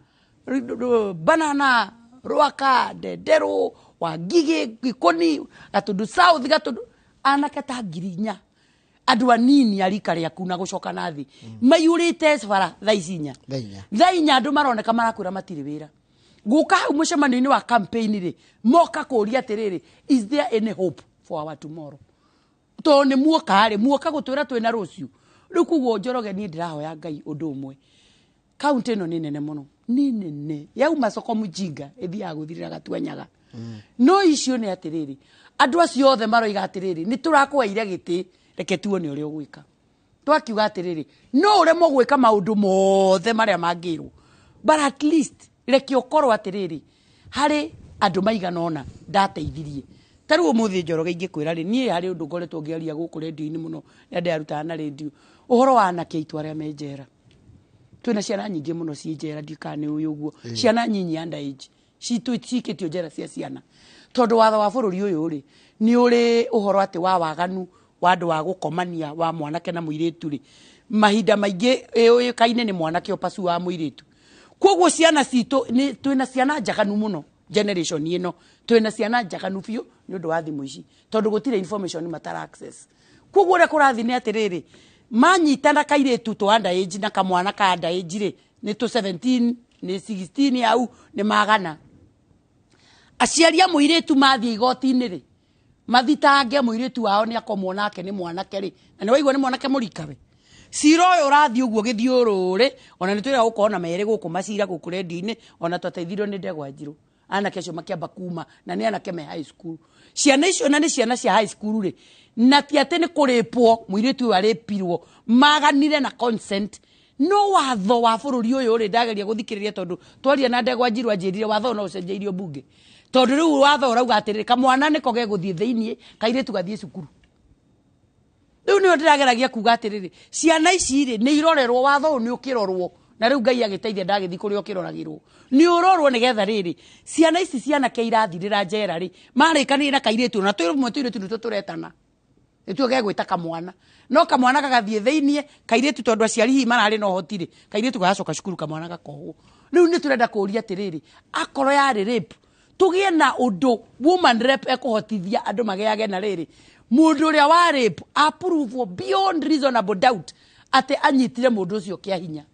banana Rwaka, Ndenderũ, Wangigĩ, Gĩkũni, Gatundu South, Gatundu, anake ta 4,000 andũ anini a rika rĩaku na gũcoka na thĩ maiyũrĩte bara thaa ici inya. Thaa inya andũ maroneka marakwĩra matirĩ wĩra. Gũka hau mũcemanio-inĩ wa campaign rĩ, moka kũria atĩrĩrĩ, is there any hope for our tomorrow? Tondũ nĩ muoka rĩ, muoka gũtwĩra twĩna rũciũ. Rĩu koguo Njoroge niĩ ndĩrahoya Ngai ũndũ ũmwe. Kaunti ĩno nĩ nene mũno, nĩ nene, yauma soko mjinga ĩthiaga gũthirĩra Gatuanyaga. No icio nĩ atĩrĩrĩ, andũ acio othe maroiga atĩrĩrĩ, nĩ tũrakũheire gĩtĩ, reke tuone ũrĩa ũgwĩka. Twakiuga atĩrĩrĩ, no ũremwo gwĩka maũndũ mothe marĩa mangĩrwo, but at least reke ũkorwo atĩrĩrĩ, harĩ andũ maigana ũna ndateithirie. Ta rĩu ũmũthĩ Njoroge ingĩkwĩra rĩ, niĩ harĩ ũndũ ngoretwo ngĩaria gũkũ rendio-inĩ mũno, rĩrĩa ndĩrarutaga na rendio, ũhoro wa anake aitũ arĩa me njera. Twĩna ciana nyingĩ mũno ciĩ njera, ndiũĩ kana nĩ ũĩ ũguo. Ciana nyinyi under age citũ cikĩtio njera cia ciana. Tondũ watho wa bũrũri ũyũ rĩ, nĩ ũrĩ ũhoro atĩ wa waganu wa andũ wa gũkomania wa mwanake na mũirĩtu rĩ, mahinda maingĩ ĩũĩkaine nĩ mwanake ũpacu wa mũirĩtu. Koguo ciana citũ nĩ twĩna ciana njaganu mũno generation ĩno, twĩna ciana njaganu biũ nĩ ũndũ wa thimũ ici, tondũ gũtirĩ information matara access. Koguo ũrĩa kũrathiĩ nĩ atĩrĩrĩ, manyitana kairĩtu tũ under age na kamwana ka under age rĩ, nĩ tũ 17 nĩ 16 au nĩ magana. Aciari a mũirĩtu mathiĩ igoti-inĩ rĩ, mathitange mũirĩtu wao nĩ akomwo nake nĩ mwanake rĩ, na nĩ waigua nĩ mwanake mũrikawe. Cira ũyũ ũrathiĩ ũguo gĩthiũrũrĩ, ona nĩ twĩraga gũkorwo na merĩ gũkũ macira gũkũ rendio-inĩ, ona twateithirio nĩ ndegwa njirũ. Anake acio makĩamba kuma, na nĩ anake me high school. Ciana icio na nĩ ciana cia high school rĩ, na ti atĩ nĩ kũrĩpwo, mũirĩtu ũyũ arĩpirwo, maganire na consent. No watho wa bũrũri ũyũ rĩ, ndageria gũthikĩrĩria tondũ twaria na ndegwa njirũ anjĩrire watho ũyũ no ũcenjeirio mbunge. Tondũ rĩu watho ũrauga atĩrĩrĩ, kamwana nĩko gegũthiĩ thĩiniĩ, kairĩtu gathiĩ cukuru. Rĩu nĩyo ndĩrageragia kuga atĩrĩrĩ, ciana ici rĩ, nĩ irorerwo, watho ũyũ nĩ ũkĩrorwo, na rĩu Ngai agĩteithia ndagĩthiĩ kũrĩa ũkĩroragĩrwo. Nĩ ũrorwo nĩgetha rĩrĩ, ciana ici cianake irathirĩra njera rĩ, marĩkanĩire na kairĩtu, na twĩ rũmwe tũirĩtu nĩtuo tũretana. Nĩtuo gegwĩta kamwana. No kamwana gagathiĩ thĩiniĩ, kairĩtu tondũ aciari hihi mararĩ na ũhoti rĩ, kairĩtu gagacoka cukuru kamwana gakohwo. Rĩu nĩ tũrenda kũũria atĩrĩrĩ, akorwo yarĩ rape, tũgĩe na ũndũ woman rep ekũhotithia andũ magĩage na rĩrĩ, mũndũ ũrĩa wa rape approve beyond reasonable doubt atĩ anyitire mũndũ ũcio kĩa hinya.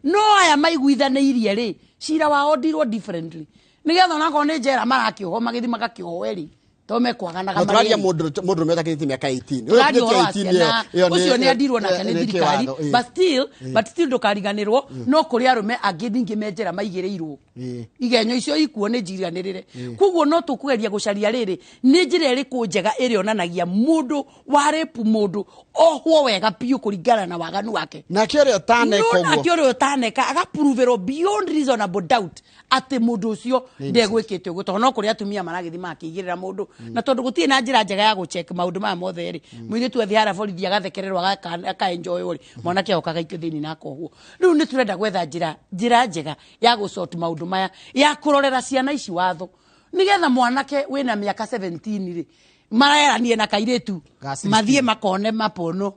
No aya maiguithanĩirie rĩ, cira wao ndirwo differently. Nĩgetha onakorwo nĩ njera marakĩohwo, magĩthiĩ magakĩohwo erĩ, to mekwaganaga No tũraria marĩ erĩ. Mũndũ ũrũme ũtakinyĩtie mĩaka 18. Ũyũ Tũraria ũhoro wa ũkinyĩtie 18 ciana, ĩyo nĩ- ũcio nĩ andirwo nake nĩ nĩ thirikari, kĩwatho, ĩĩ. but still ndũkariganĩrwo, no kũrĩ arũme angĩ ningĩ me njera maigĩrĩirwo. Igenyo icio ikuo nĩ njiganĩrĩre. Koguo no tũkũgeria gũcaria rĩrĩ, nĩ njĩra ĩrĩkũ njega ĩrĩa onanagia mũndũ wa rape mũndũ ohwo wega biũ kũringana na waganu wake. Nake ũrĩa ũtaneka No, ũguo. nake ũrĩa ũtaneka agaprovĩrwo beyond reasonable doubt atĩ mũndũ ũcio Nĩ ndegwĩkĩte ũguo, tondũ no kũrĩ atumia maragĩthiĩ makĩigĩrĩra mũndũ, na tondũ gũtirĩ na njĩra njega ya gũcheck maũndũ maya mothe rĩ, mũirĩtu athiĩ harĩa borithi agathekererwo, akaenjoywo rĩ, mwanake oka agaikio thĩinĩ na akohwo. Rĩu nĩ tũrenda gwetha njĩra njega ya gũsort maũndũ maya, ya kũrorera ciana ici watho, nĩgetha mwanake wĩna mĩaka 17 rĩ, mareranie na kairĩtu, Ga sixteen. mathiĩ makone mapono,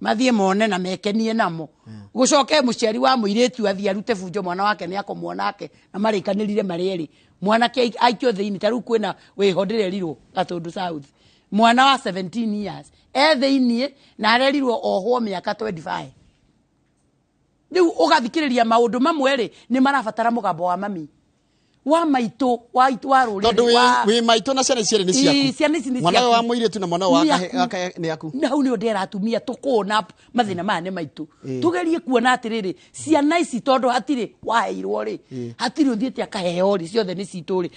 mathiĩ mone na mekenie namo. Gũcoke mũciari wa mũirĩtu athiĩ arute bunjo mwana wake nĩ akomwo nake, na marĩkanĩrire marĩ erĩ. Mwanake aikio thĩinĩ, ta rĩu kwĩna wĩho ndĩrerirwo Gatundu South, mwana wa 17 years e thĩinĩ na arerirwo ohwo mĩaka 25. Rĩu ũgathikĩrĩria maũndũ mamwe rĩ, nĩ marabatara mũgambo wa mami, wa maitũ, wa itu, wa rũrĩrĩ, Tondũ wa wĩ maitũ na ciana ici erĩ nĩ Ii, ciaku. ciana ici nĩ Mwana ũyũ wa ciaku. mũirĩtu na mwana ũyũ wa Nĩ kahe- aku. wa kahe nĩ aku. Na hau nĩho ndĩra atumia tũkũona mathĩna maya nĩ maitũ. Tũgerie kuona atĩrĩrĩ, ciana ici tondũ hatirĩ waheirwo rĩ, hatirĩ ũthiĩte akaheo rĩ, ciothe nĩ citũ rĩ.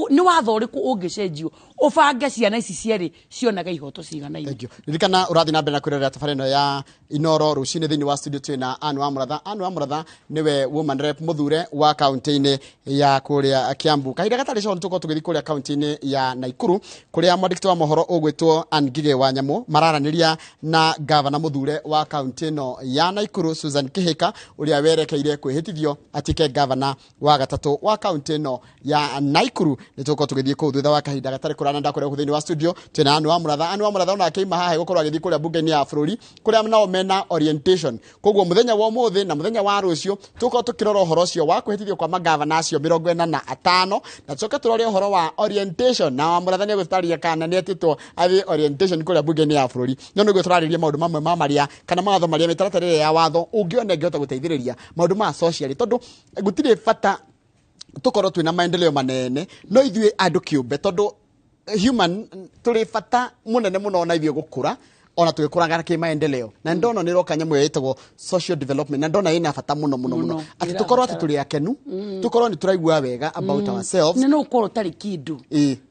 Nĩ watho ũrĩkũ ũngĩcenjio ũbange ciana ici cierĩ cionage ihoto ciganaine? Thank you. Ririkana ũrathiĩ na mbere na kwĩrorera tabarĩra ĩno ya Inoro rũcinĩ thĩinĩ wa studio twĩna Anne wa Mũratha. Anne wa Mũratha nĩwe woman rep mũthure wa kaunti-inĩ ya kũrĩa Kiambu. Kahinda gatarĩ coho nĩtũgũkorwo tũgĩthiĩ kũrĩa kaunti-inĩ ya Naikuru kũrĩa mwandĩki wa mohoro ũgwĩtwo Ann Ngigĩ wa Nyamũ mararanĩria na gavana mũthure wa kaunti ĩno ya Naikuru Susan Kihika ũrĩa werekeire kwĩhĩtithio atuĩke gavana wa gatatũ wa kaunti ĩno ya Naikuru. Nĩtũgũkorwo tũgĩthiĩ kũu thutha wa kahinda gatarĩ kũraya na ndakwĩra gũkũ thĩinĩ wa studio twĩna Anne wa Mũratha. Anne wa Mũratha ona akĩima haha egũkorwo agĩthiĩ kũrĩa mbunge-inĩ ya bũrũri kũrĩa nao mena orientation. Koguo mũthenya wa ũmũthĩ na mũthenya wa rũciũ tũgũkorwo tũkĩrora ũhoro ũcio wa kwĩhĩtithio kwa magavana acio mĩrongo ĩna na 5 na tucoke tũrore ũhoro wa orientation na wa mũrathani agũtaria kana nĩ etĩtwo athiĩ orientation kũrĩa bunge-inĩ ya bũrũri. No nĩguo tũrarĩria maũndũ mamwe ma marĩa kana mawatho marĩa mĩtaratara ĩrĩa ya watho ũngĩona ĩngĩhota gũteithĩrĩria maũndũ ma social, tondũ gũtirĩ bata tũkorwo twĩna maendeleo manene no ithuĩ andũ kĩũmbe, tondũ human tũrĩ bata mũnene mũno ona ithuĩ gũkũra ona tũgĩkũraga kĩ maendeleo. Na ndona nĩ roka nyamũ ĩyo ĩtagwo social development, na ndona ĩna bata mũno mũno mũno atĩ tũkorwo atĩ tũrĩ akenu, tũkorwo nĩ tũraigua wega about ourselves. Nĩ no ũkorwo ũtarĩ kĩndũ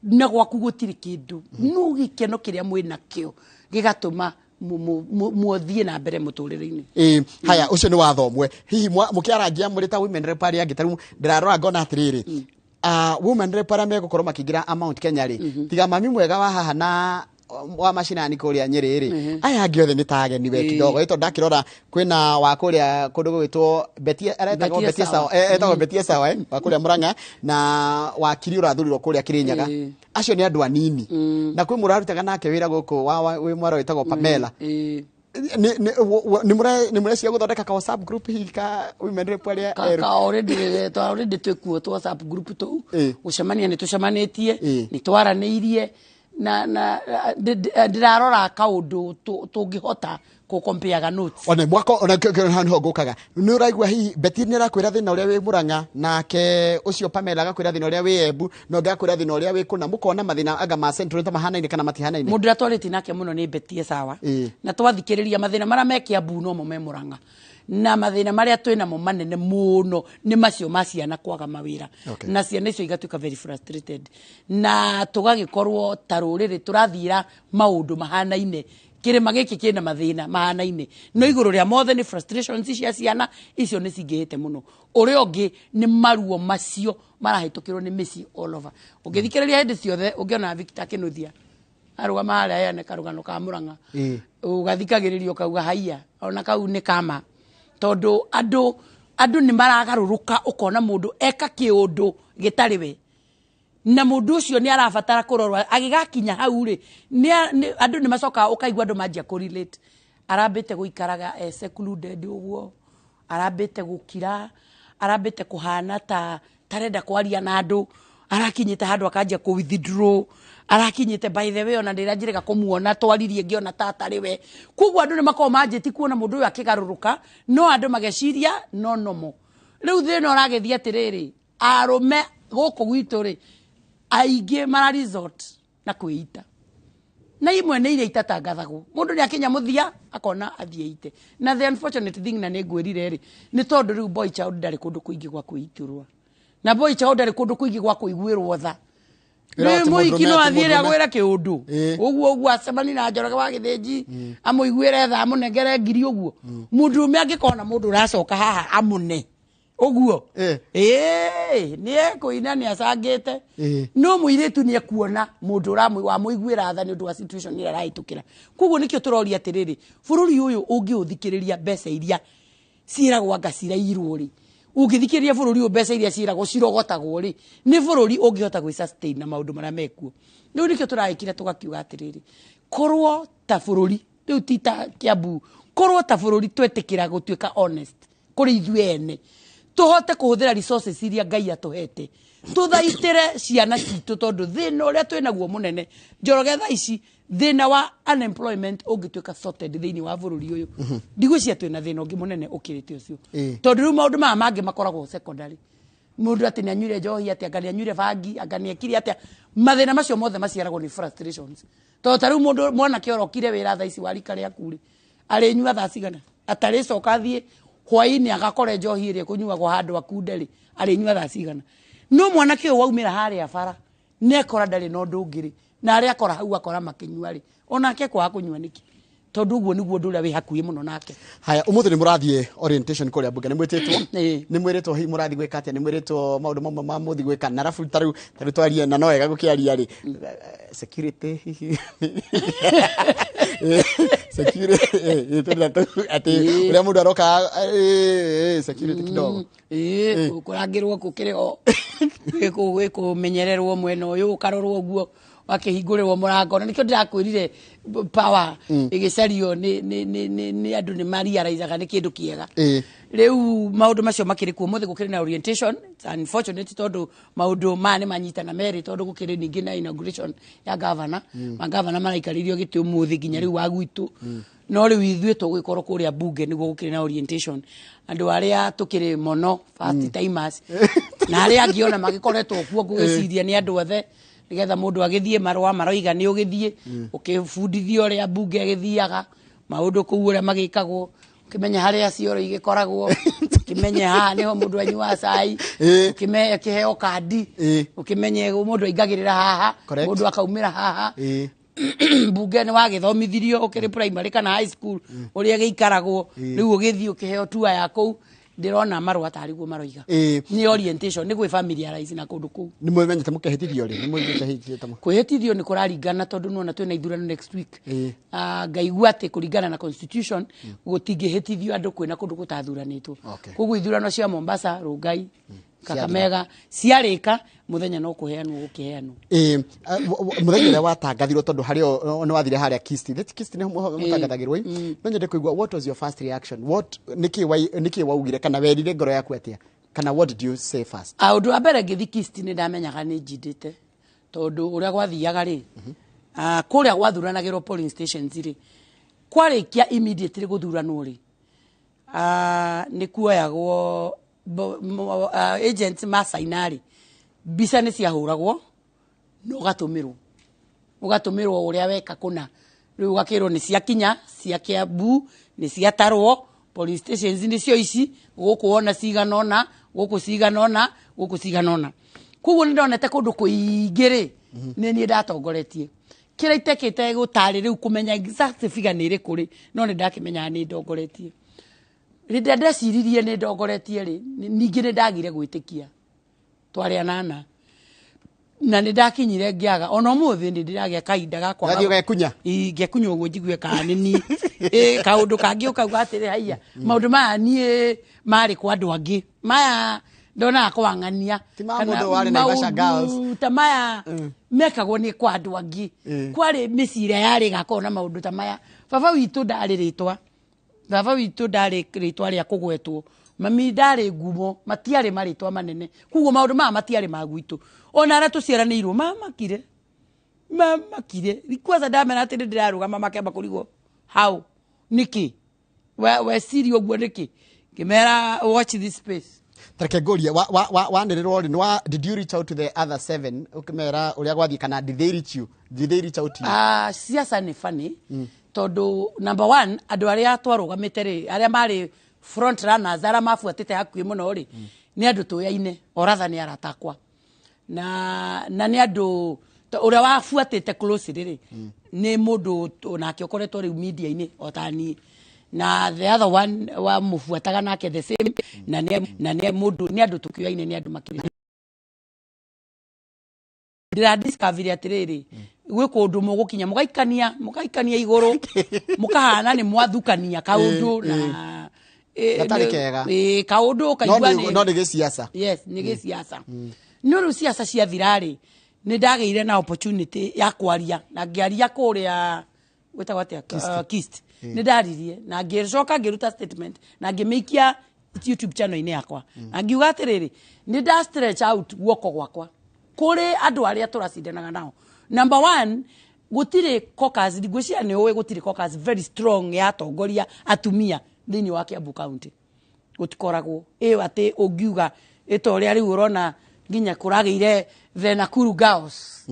na gwaku gũtirĩ kĩndũ, no gĩkeno kĩrĩa mwĩnakĩo gĩgatũma muothie na mbere mũtũrĩre-inĩ. Haya, ũcio nĩ watho ũmwe. Hihi mũkĩarangia mũrĩ ta women rep arĩa angĩ, tarĩu ndĩrarora ngona atĩrĩrĩ, women rep arĩa megũkorwo makĩingĩra a Mount Kenya rĩ, tiga mami mwega wa haha na wa macinani kũrĩa Nyĩrĩ rĩ, aya angĩ othe nĩ ta ageni we kidogo. Ĩ tondũ ndakĩrora kwĩna wa kũrĩa kũndũ gũgwĩtwo Betie, aretagwo Betie Sawa, etagwo Betie Sawa wa kũrĩa Murang'a, na wakiri ũrathurirwo kũrĩa Kirinyaga. Acio nĩ andũ anini. Na kwĩ mũrarutaga nake wĩra gũkũ wĩ mwaro wĩtagwo Pamela. Nĩ mũrecia gũthondeka ka WhatsApp group hihi ka women rep arĩa erũ? Ka already twĩkuo tũ WhatsApp group tũu, gũcemania nĩ tũcemanĩtie, nĩ twaranĩirie na ndĩrarora kaũndũ tũngĩhota kũkompeaga notes. Ona mwako ona niho ngũkaga nĩ ũraigua hihi Betty nĩ arakwĩra thĩna ũrĩa wĩ Murang'a, nake ũcio Pamela agakwĩra thĩna ũrĩa wĩ Embu, na ũngĩ agakwĩra thĩna ũrĩa wĩ kũna, mũkona mathĩna anga ma Central ta mahanaine kana matihanaine? Mũndũ ũrĩa twarĩtie nake mũno nĩ Betty Sawa, na twathikĩrĩria mathĩna marĩa me Kiambu nomo me Murang'a, na mathĩna marĩa twĩnamo manene mũno nĩ macio ma ciana kwaga mawĩra, na ciana icio igatuĩka very frustrated, na tũgagĩkorwo ta rũrĩrĩ tũrathiĩra maũndũ mahanaine. Kĩrĩma gĩkĩ kĩna mathĩna mahanaine, no igũrũ rĩa mothe nĩ frustrations cia ciana icio nĩ cingĩhĩte mũno. Ũrĩa ũngĩ nĩ maruo macio marahĩtũkĩrwo nĩ mĩciĩ all over. Ũngĩthikĩrĩria hĩndĩ ciothe ũngĩona Victor Kĩnuthia arũgama harĩa heane karũgano ka Murang'a, ũgathikagĩrĩria ũkauga haiya, ona kau nĩ kama, tondũ andũ nĩ maragarũrũka, ũkona mũndũ eka kĩũndũ gĩtarĩ we, na mũndũ ũcio nĩ arabatara kũrorwo. Agĩgakinya hau rĩ, andũ nĩ macokaga ũkaigua andũ manjia kũrelate, arambĩte gũikaraga e secluded ũguo, arambĩte gũkira, arambĩte kũhana ta tarenda kwaria na andũ, arakinyĩte handũ akanjia kũ withdraw, arakinyĩte by the way ona ndĩranjĩrĩga kũmuona twaririe ngĩona ta atarĩ we. Koguo andũ nĩ makoragwo manjĩtie kuona mũndũ ũyũ akĩgarũrũka, no andũ mageciria no nomo. Rĩu thĩna ũragĩthiĩ atĩrĩrĩ, arũme gũkũ gwitũ rĩ, aingĩ mara resort na kwĩita, na imwe nĩ iria itatangathagwo. Mũndũ nĩ akinya mũthia akona athiĩ ite. Na the unfortunate thing, na nĩ ngwĩrire rĩ, nĩ tondũ rĩu boy child ndarĩ kũndũ kũingĩ gwa kwĩitũrwa, na boy child ndarĩ kũndũ kũingĩ gwa kũiguĩrwo tha. Nĩ mũiki no athiĩre agwĩre kĩũndũ ũguo ũguo, acemani na Njoroge wa Gĩthĩnji amũiguĩre tha, amũnengere ngiri ũguo. Mũndũ ũmwe angĩkona mũndũ ũracoka haha amũne ũguo, nĩ ekũina, nĩ acangĩte. No mũirĩtu nĩ ekuona mũndũ wamũiguĩra tha nĩ ũndũ wa situation ĩrĩa arahĩtũkĩra. Koguo nĩkĩo tũroria atĩrĩrĩ, bũrũri ũyũ ũngĩũthikĩrĩria mbeca iria ciĩragwo anga cirairwo rĩ, ũngĩthikĩrĩria bũrũri ũyũ mbeca iria ciĩragwo cirogotagwo rĩ, nĩ bũrũri ũngĩhota gwĩ sustain na maũndũ marĩa mekuo. Rĩu nĩkĩo tũragĩkire tũgakiuga atĩrĩrĩ, korwo ta bũrũri rĩu ti ta Kiambu, korwo ta bũrũri twetĩkĩra gũtuĩka honest kũrĩ ithuĩ ene, tũhote kũhũthĩra resources iria Ngai atũhete, tũthaitĩre ciana citũ, tondũ thĩna ũrĩa twĩnaguo mũnene Njoroge thaa ici, thĩna wa unemployment ũngĩtuĩka sorted thĩinĩ wa bũrũri ũyũ, ndigwĩciria twĩna thĩna ũngĩ mũnene ũkĩrĩte ũcio. Tondũ rĩu maũndũ maya mangĩ makoragwo secondary. Mũndũ atĩ nĩ anyuire njohi atĩa, anga nĩ anyuire bangi, anga nĩ ekire atĩa, mathĩna macio mothe maciaragwo nĩ frustrations. Tondũ ta rĩu mũndũ mwanake orokire wĩra thaa ici wa rika rĩaku rĩ, arĩnyua thaa cigana, atarĩcoka athiĩ hwainĩ agakore njohi ĩrĩa ĩkũnyuagwo handũ akunde rĩ, arĩnyua thaa cigana. No mwanake ũyũ waumĩra harĩa bara nĩ akora ndarĩ na ũndũ ũngĩ rĩ, na arĩa akora hau akora makĩnyua rĩ, onake kwaga kũnyua nĩkĩ? Tondũ ũguo nĩguo ũndũ ũrĩa wĩ hakuhĩ mũno nake. Haya, ũmũthĩ nĩ mũrathiĩ orientation kũrĩa bunge, nĩ mwĩtĩtwo? Nĩ mwĩrĩtwo hihi mũrathiĩ gwĩka atĩa? Nĩ mwĩrĩtwo maũndũ mamwe ma mũthiĩ gwĩka? Na arabu ta rĩu twarie na no wega gũkĩaria rĩ, security hihi security atĩ ũrĩa mũndũ aroka security kidogo, kũrangĩrwo gũkĩrĩ ho, gwĩ kũmenyererwo mwena ũyũ ũkarorwo ũguo. Wakĩhingũrĩrwo mũrango, na nĩkĩo ndĩrakwĩrire power ĩgĩcario nĩ andũ nĩ marealizaga nĩ kĩndũ kĩega. Rĩu maũndũ macio makĩrĩ kuo. Mũthĩ gũkĩrĩ na orientation. It's unfortunate tondũ maũndũ maya nĩ manyitana merĩ, tondũ gũkĩrĩ ningĩ na inauguration ya governor. Magavana maraikarĩirio gĩtĩ ũmũthĩ nginya rĩu wa gwitũ, no rĩu ithuĩ tũgũgĩkorwo kũrĩa bunge nĩguo gũkĩrĩ na orientation. Andũ arĩa tũkĩrĩ mũno first timers na arĩa angĩ ona magĩkoretwo kuo, ngũgĩciria nĩ andũ othe, nĩgetha mũndũ agĩthiĩ marũa maroiga nĩ ũgĩthiĩ ũkĩbundithio ũrĩa bunge ĩgĩthiaga, maũndũ kũu ũrĩa magĩkagwo, ũkĩmenya harĩa cioro igĩkoragwo, ũkĩmenye haha nĩho mũndũ anyuaga cai, ũkĩheo kandi, ũkĩmenye mũndũ aingagĩrĩra haha, mũndũ akaumĩra haha. Bunge nĩ wagĩthomithirio ũkĩrĩ primary kana high school ũrĩa gĩikaragwo. Rĩu ũgĩthiĩ ũkĩheo tua ya kũu. Ndĩrona marũa tarĩ guo maroiga nĩ orientation, nĩ gwĩ familiarize na kũndũ kũu. Nĩ mwĩmenyete mũkehĩtithio rĩ? Nĩ mwĩhĩtithio ta Kwĩhĩtithio nĩ kũraringana, tondũ nĩwona twĩna ithurano next week. Ngaigua atĩ kũringana na constitution gũtingĩhĩtithio andũ kwĩna kũndũ gũtathuranĩtwo. Koguo ithurano cia Mombasa, Rongai, Kakamega ciarĩka, mũthenya no kũheanwo gũkĩheanwo. Ĩĩ, mũthenya ũrĩa watangathirwo, tondũ harĩa nĩ wathire harĩa Kisti, That Kisti nĩho mũtangathagĩrwo ĩ? No nyende kũigua, what was your first reaction? What nĩkĩ waugire kana werire ngoro yaku atĩa, kana what did you say first? Ũndũ wa mbere ngĩthi Kisti nĩ ndamenyaga nĩ njindĩte, tondũ ũrĩa gwathiaga rĩ, kũrĩa gwathuranagĩrwo polling stations rĩ, kwarĩkia immediately gũthuranwo rĩ, nĩ kuoyagwo agents macaina rĩ, mbica nĩ ciahũragwo na ũgatũmĩrwo ũrĩa weka kũna. Rĩu ũgakĩrwo nĩ ciakinya cia Kiambu, nĩ ciatarwo, police stations nĩcio ici, gũkũ wona cigana ũna, gũkũ cigana ũna, gũkũ cigana ũna. Koguo nĩ ndonete kũndũ kũingĩ rĩ, nĩ niĩ ndatongoretie. Kĩrĩa itekĩte gũtarĩ rĩu kũmenya exact figure nĩ ĩrĩkũ rĩ, no nĩ ndakĩmenyaga nĩ ndongoretie. Rĩrĩa ndeciririe nĩ ndongoretie rĩ, ningĩ nĩ ndagire gwĩtĩkia twarĩ anana na nĩ ndakinyire ngĩaga ona ũmũthĩ nĩ ndĩragĩa kahinda ga kwaga. Ũgathiĩ ũgekunya? Ĩ, ngekunya ũguo njigue kana nĩ niĩ. Ĩ, kaũndũ kangĩ ũkauga atĩrĩ, haiya, maũndũ maya niĩ marĩ kwa andũ angĩ, maya ndonaga kwang'ania. Ti ma mũndũ warĩ Naivasha Girls. Maũndũ ta maya mekagwo nĩ kwa andũ angĩ. Kwarĩ mĩciĩ ĩrĩa yarĩ ĩgakorwo na maũndũ ta maya. Baba witũ ndarĩ rĩtwa, baba witũ ndarĩ rĩtwa rĩa kũgwetwo, mami ndarĩ ngumo, matiarĩ marĩtwa manene. Koguo maũndũ maya matiarĩ ma gwitũ. Ona arĩa tũciaranĩirwo mamakire, mamakire kwanza ndamera atĩ nĩ ndĩrarũgama, makĩamba kũrigwo how, nĩkĩ weciria ũguo nĩkĩ. Ngĩmera, "Watch this space." Tareke ngũrie, wanĩrĩrwo rĩ, did you reach out to the other seven ũkĩmera ũrĩa gwathiĩ, kana did they reach you? Did they reach out to you? Siasa nĩ funny, tondũ number one, andũ arĩa twarũgamĩte rĩ, arĩa marĩ front runners, arĩa mabuatĩte hakuhĩ mũno rĩ, nĩ andũ tũyaine oratha nĩ arata akwa na nĩ andũ ũrĩa wabuatĩte closely rĩ, nĩ mũndũ nake ũkoretwo rĩu media-inĩ o ta niĩ, na the other one wamũbuataga nake the same, na nĩ mũndũ, nĩ andũ tũkĩoyaine, nĩ andũ makĩrĩ ndĩradiscovery atĩrĩrĩ, gwĩ kũndũ mũgũkinya mũgaikania, mũgaikania igũrũ, mũkahana nĩ mwathukania kaũndũ na Gatarĩ kega. Kaũndũ no ũkaigua no nĩ gĩciaca. Yes, nĩ gĩciaca. No rĩu ciaca ciathira rĩ, nĩ ndagĩire na opportunity ya kwaria na ngĩaria kũrĩa gwĩtagwo atĩa? Kist. Nĩ ndaririe na ngĩcoka ngĩruta statement na ngĩmĩikia YouTube channel-inĩ yakwa na ngiuga atĩrĩrĩ, nĩ nda stretch out guoko gwakwa kũrĩ andũ arĩa tũracindanaga nao. Number one, gũtirĩ caucus, ngwĩciria nĩ ũĩ gũtirĩ caucus very strong ya atongoria atumia thĩinĩ wa Kiambu County. Gũtikoragwo ĩyo atĩ ũngiuga ĩta ũrĩa rĩu ũrona nginya kũragĩire the Nakuru Girls,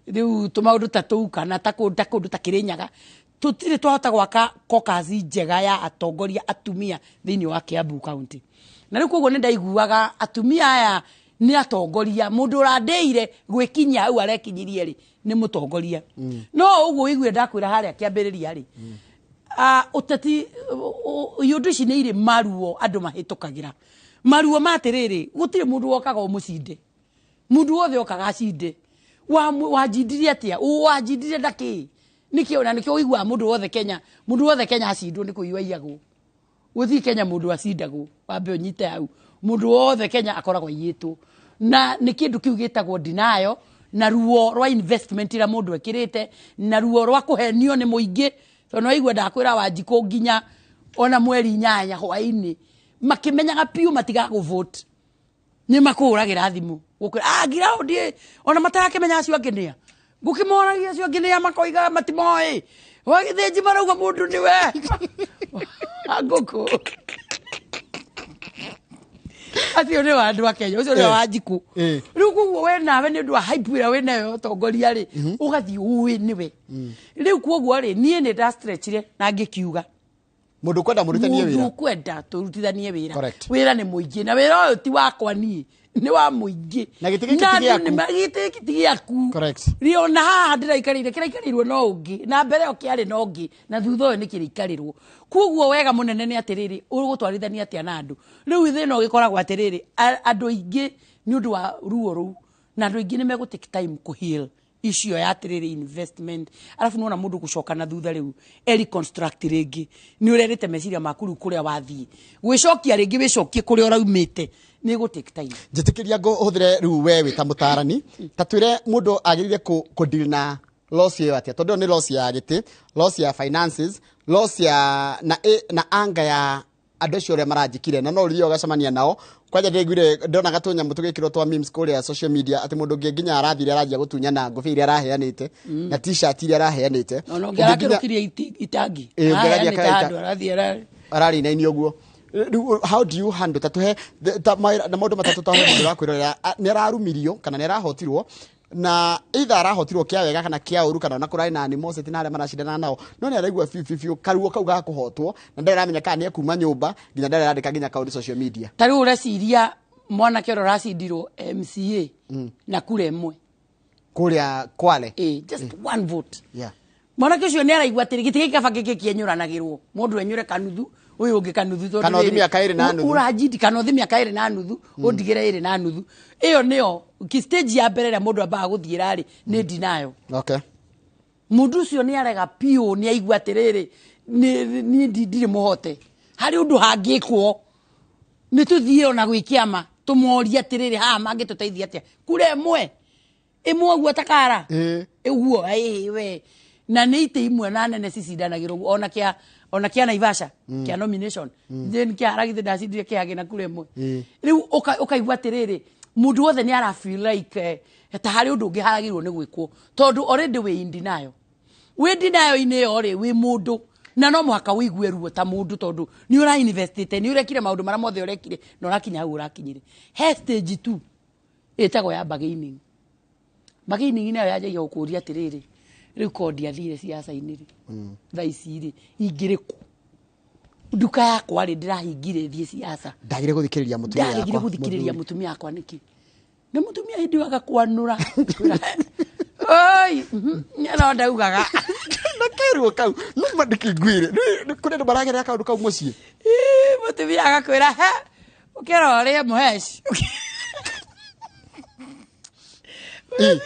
rĩu tũmaũndũ ta tũu, kana ta kũndũ ta Kĩrĩnyaga, tũtirĩ twahota gwaka caucus njega ya atongoria atumia thĩinĩ wa Kiambu County. Na rĩu koguo nĩ ndaiguaga atumia aya nĩ atongoria, mũndũ ũrandĩire gwĩkinyia hau arekinyirie rĩ, nĩ mũtongoria. No ũguo ũigue ndakwĩra harĩa kĩambĩrĩria rĩ, ũteti iũndũ ici nĩ irĩ maruo andũ mahĩtũkagĩra, maruo ma atĩrĩrĩ, gũtirĩ mũndũ wokaga ũmũcinde, mũndũ wothe okaga acinde. Wanjindirie atĩa? Wanjindirie na kĩ? Nĩkĩo na nĩkĩo ũiguaga mũndũ wothe Kenya acindwo nĩ kũiywo aiyagwo. Gũthiĩ Kenya mũndũ acindagwo, wambe ũnyite hau, mũndũ wothe Kenya akoragwo aiyĩtwo, na nĩ kĩndũ kĩu gĩtagwo denial. Na ruo rwa investment ira mundu ekirite, na ruo rwa kuhenio ni muingi, tondu waigua ndakwira Wanjikũ nginya ona mweri 8 hwaini makimenyaga piu matigagu vote, ni makuragira thimu gukwira ground ona matarakimenya acio angi nia ngukimoragia acio angi nia makoiga matimoe wagithinji marauga mundu niwe ngũkũ acio nĩ wa andũ a Kenya, ũcio nĩ wa Wanjikũ. Rĩu koguo we nawe nĩ ũndũ wa hype ĩrĩa wĩnayo ũtongoria rĩ, ũgathiĩ ũĩ nĩwe. Rĩu koguo rĩ, niĩ nĩ ndastretchire na ngĩkiuga mũndũ kwenda mũrutithanie wĩra, mũndũ kwenda tũrutithanie wĩra, wĩra nĩ mũingĩ, na wĩra ũyũ ti wakwa niĩ, nĩ wa mũingĩ, na gĩtĩ gĩkĩ ti gĩaku, gĩtĩ gĩkĩ ti gĩaku. Rĩ ona haha ndĩraikarĩire kĩraikarĩirwo no ũngĩ, na mbere ĩyo kĩarĩ na ũngĩ, na thutha ũyũ nĩ kĩraikarĩrwo. Koguo wega mũnene nĩ atĩrĩrĩ, ũgũtwarithania atĩa na andũ. Rĩu thĩna ũgĩkoragwo atĩrĩrĩ, andũ aingĩ nĩ ũndũ wa ruo rũu, na andũ aingĩ nĩ megũ take time kũ heal icio ya atĩrĩrĩ investment, arabu nĩwona mũndũ gũcoka na thutha rĩu e reconstruct rĩngĩ, nĩ ũrerĩte meciria maku rĩu kũrĩa wathiĩ, gwĩcokia rĩngĩ wĩcokie kũrĩa ũraumĩte nĩ gũ take time. Njĩtĩkĩria ngũhũthĩre rĩu we wĩ ta mũtarani, ta twĩre mũndũ agĩrĩire kũ deal na loss ĩyo atĩa, tondũ ĩyo nĩ loss ya gĩtĩ, loss ya finances, loss ya na anga ya andũ acio ũrĩa maranjĩkire, na no ũrĩthiaga ũgacemania nao. Kwanja ndĩraiguire ndonaga tũnyamũ tũgĩkĩrwo twa memes kũrĩa social media atĩ mũndũ ũngĩ nginya arathire aranjia gũtunyana ngũbia iria araheanĩte na t-shirt iria araheanĩte, ona ũngĩ arakĩrũkirie itangi ararinainio ũguo. Rĩu how do you handle ta tũhe na maũndũ matatũ ta mũndũ ũrakwĩrorera nĩ ararumirio kana nĩ arahotirwo, na either arahotirwo kia wega kana kia ũru, kana ona kũrarĩ na animosity na arĩa maracindana nao, no nĩ araigua biũ biũ biũ karuo kau ga kũhotwo, na ndarĩ aramenya kana nĩ ekuma nyũmba, nginya ndarĩ arandĩka nginya kaũndũ social media. Ta rĩu ũreciria mwanake ũrĩa ũracindirwo MCA na kura ĩmwe kũrĩa Kwale, just one vote. Mwanake ũcio nĩ araigua atĩrĩ gĩtĩ gĩkĩ kaba gĩkĩ kĩenyũranagĩrwo, mũndũ enyũre kanuthu ũyũ ũngĩ kanuthu, tondũ kana ũthi mĩaka 2 na nuthu, ũranjindi kana ũthi mĩaka 2 na nuthu, ũndigĩre 2 na nuthu. Ĩyo nĩyo stage ya mbere ĩrĩa mũndũ ambaga gũthiĩra rĩ, nĩ denial. Mũndũ ũcio nĩ arega piũ, nĩ aigua atĩrĩrĩ niĩ ndirĩ mũhote, harĩ ũndũ hangĩkwo, nĩ tũthiĩ ona gwĩ kĩama tũmorie atĩrĩrĩ haha mangĩtũteithia atĩa, kura ĩmwe ĩmwe ũguo ta kara ũguo we, na nĩ itĩ imwe na nene cicindanagĩrwo ũguo, ona kĩa Naivasha kĩa nomination then kĩa haragithĩ ndacindire kĩhagĩ na kura ĩmwe. Rĩu ũkaigua atĩrĩrĩ mũndũ wothe nĩ ara feel like ta harĩ ũndũ ũngĩ haragĩrwo nĩ gwĩkwo, tondũ already wĩ in denial, wĩ denial-inĩ ĩyo rĩ, wĩ mũndũ na no mũhaka wĩigue ruo ta mũndũ, tondũ nĩ ũra investĩte, nĩ ũrekire maũndũ marĩa mothe ũrekire na ũrakinya hau ũrakinyire. He stage 2 ĩtagwo ya bargaining. Bargaining nayo yanjagia gũkũria atĩrĩrĩ, rĩu ko ndiathire ciaca-inĩ rĩ, thaa ici rĩ ingĩrĩ kũ, nduka yakwa rĩ ndĩrahingire thiĩ ciaca, ndagire gũthikĩrĩria mũtumia yakwa, ndagire gũthikĩrĩria mũtumia yakwa nĩkĩ, na mũtumia hĩndĩ ĩyo agakwanũra oi no ndaugaga na keruo kau no mandĩkĩnguire kũrĩ andũ maragerera kaũndũ kau mũciĩ, mũtumia agakwĩra he ũkĩra ũrĩe mũheci.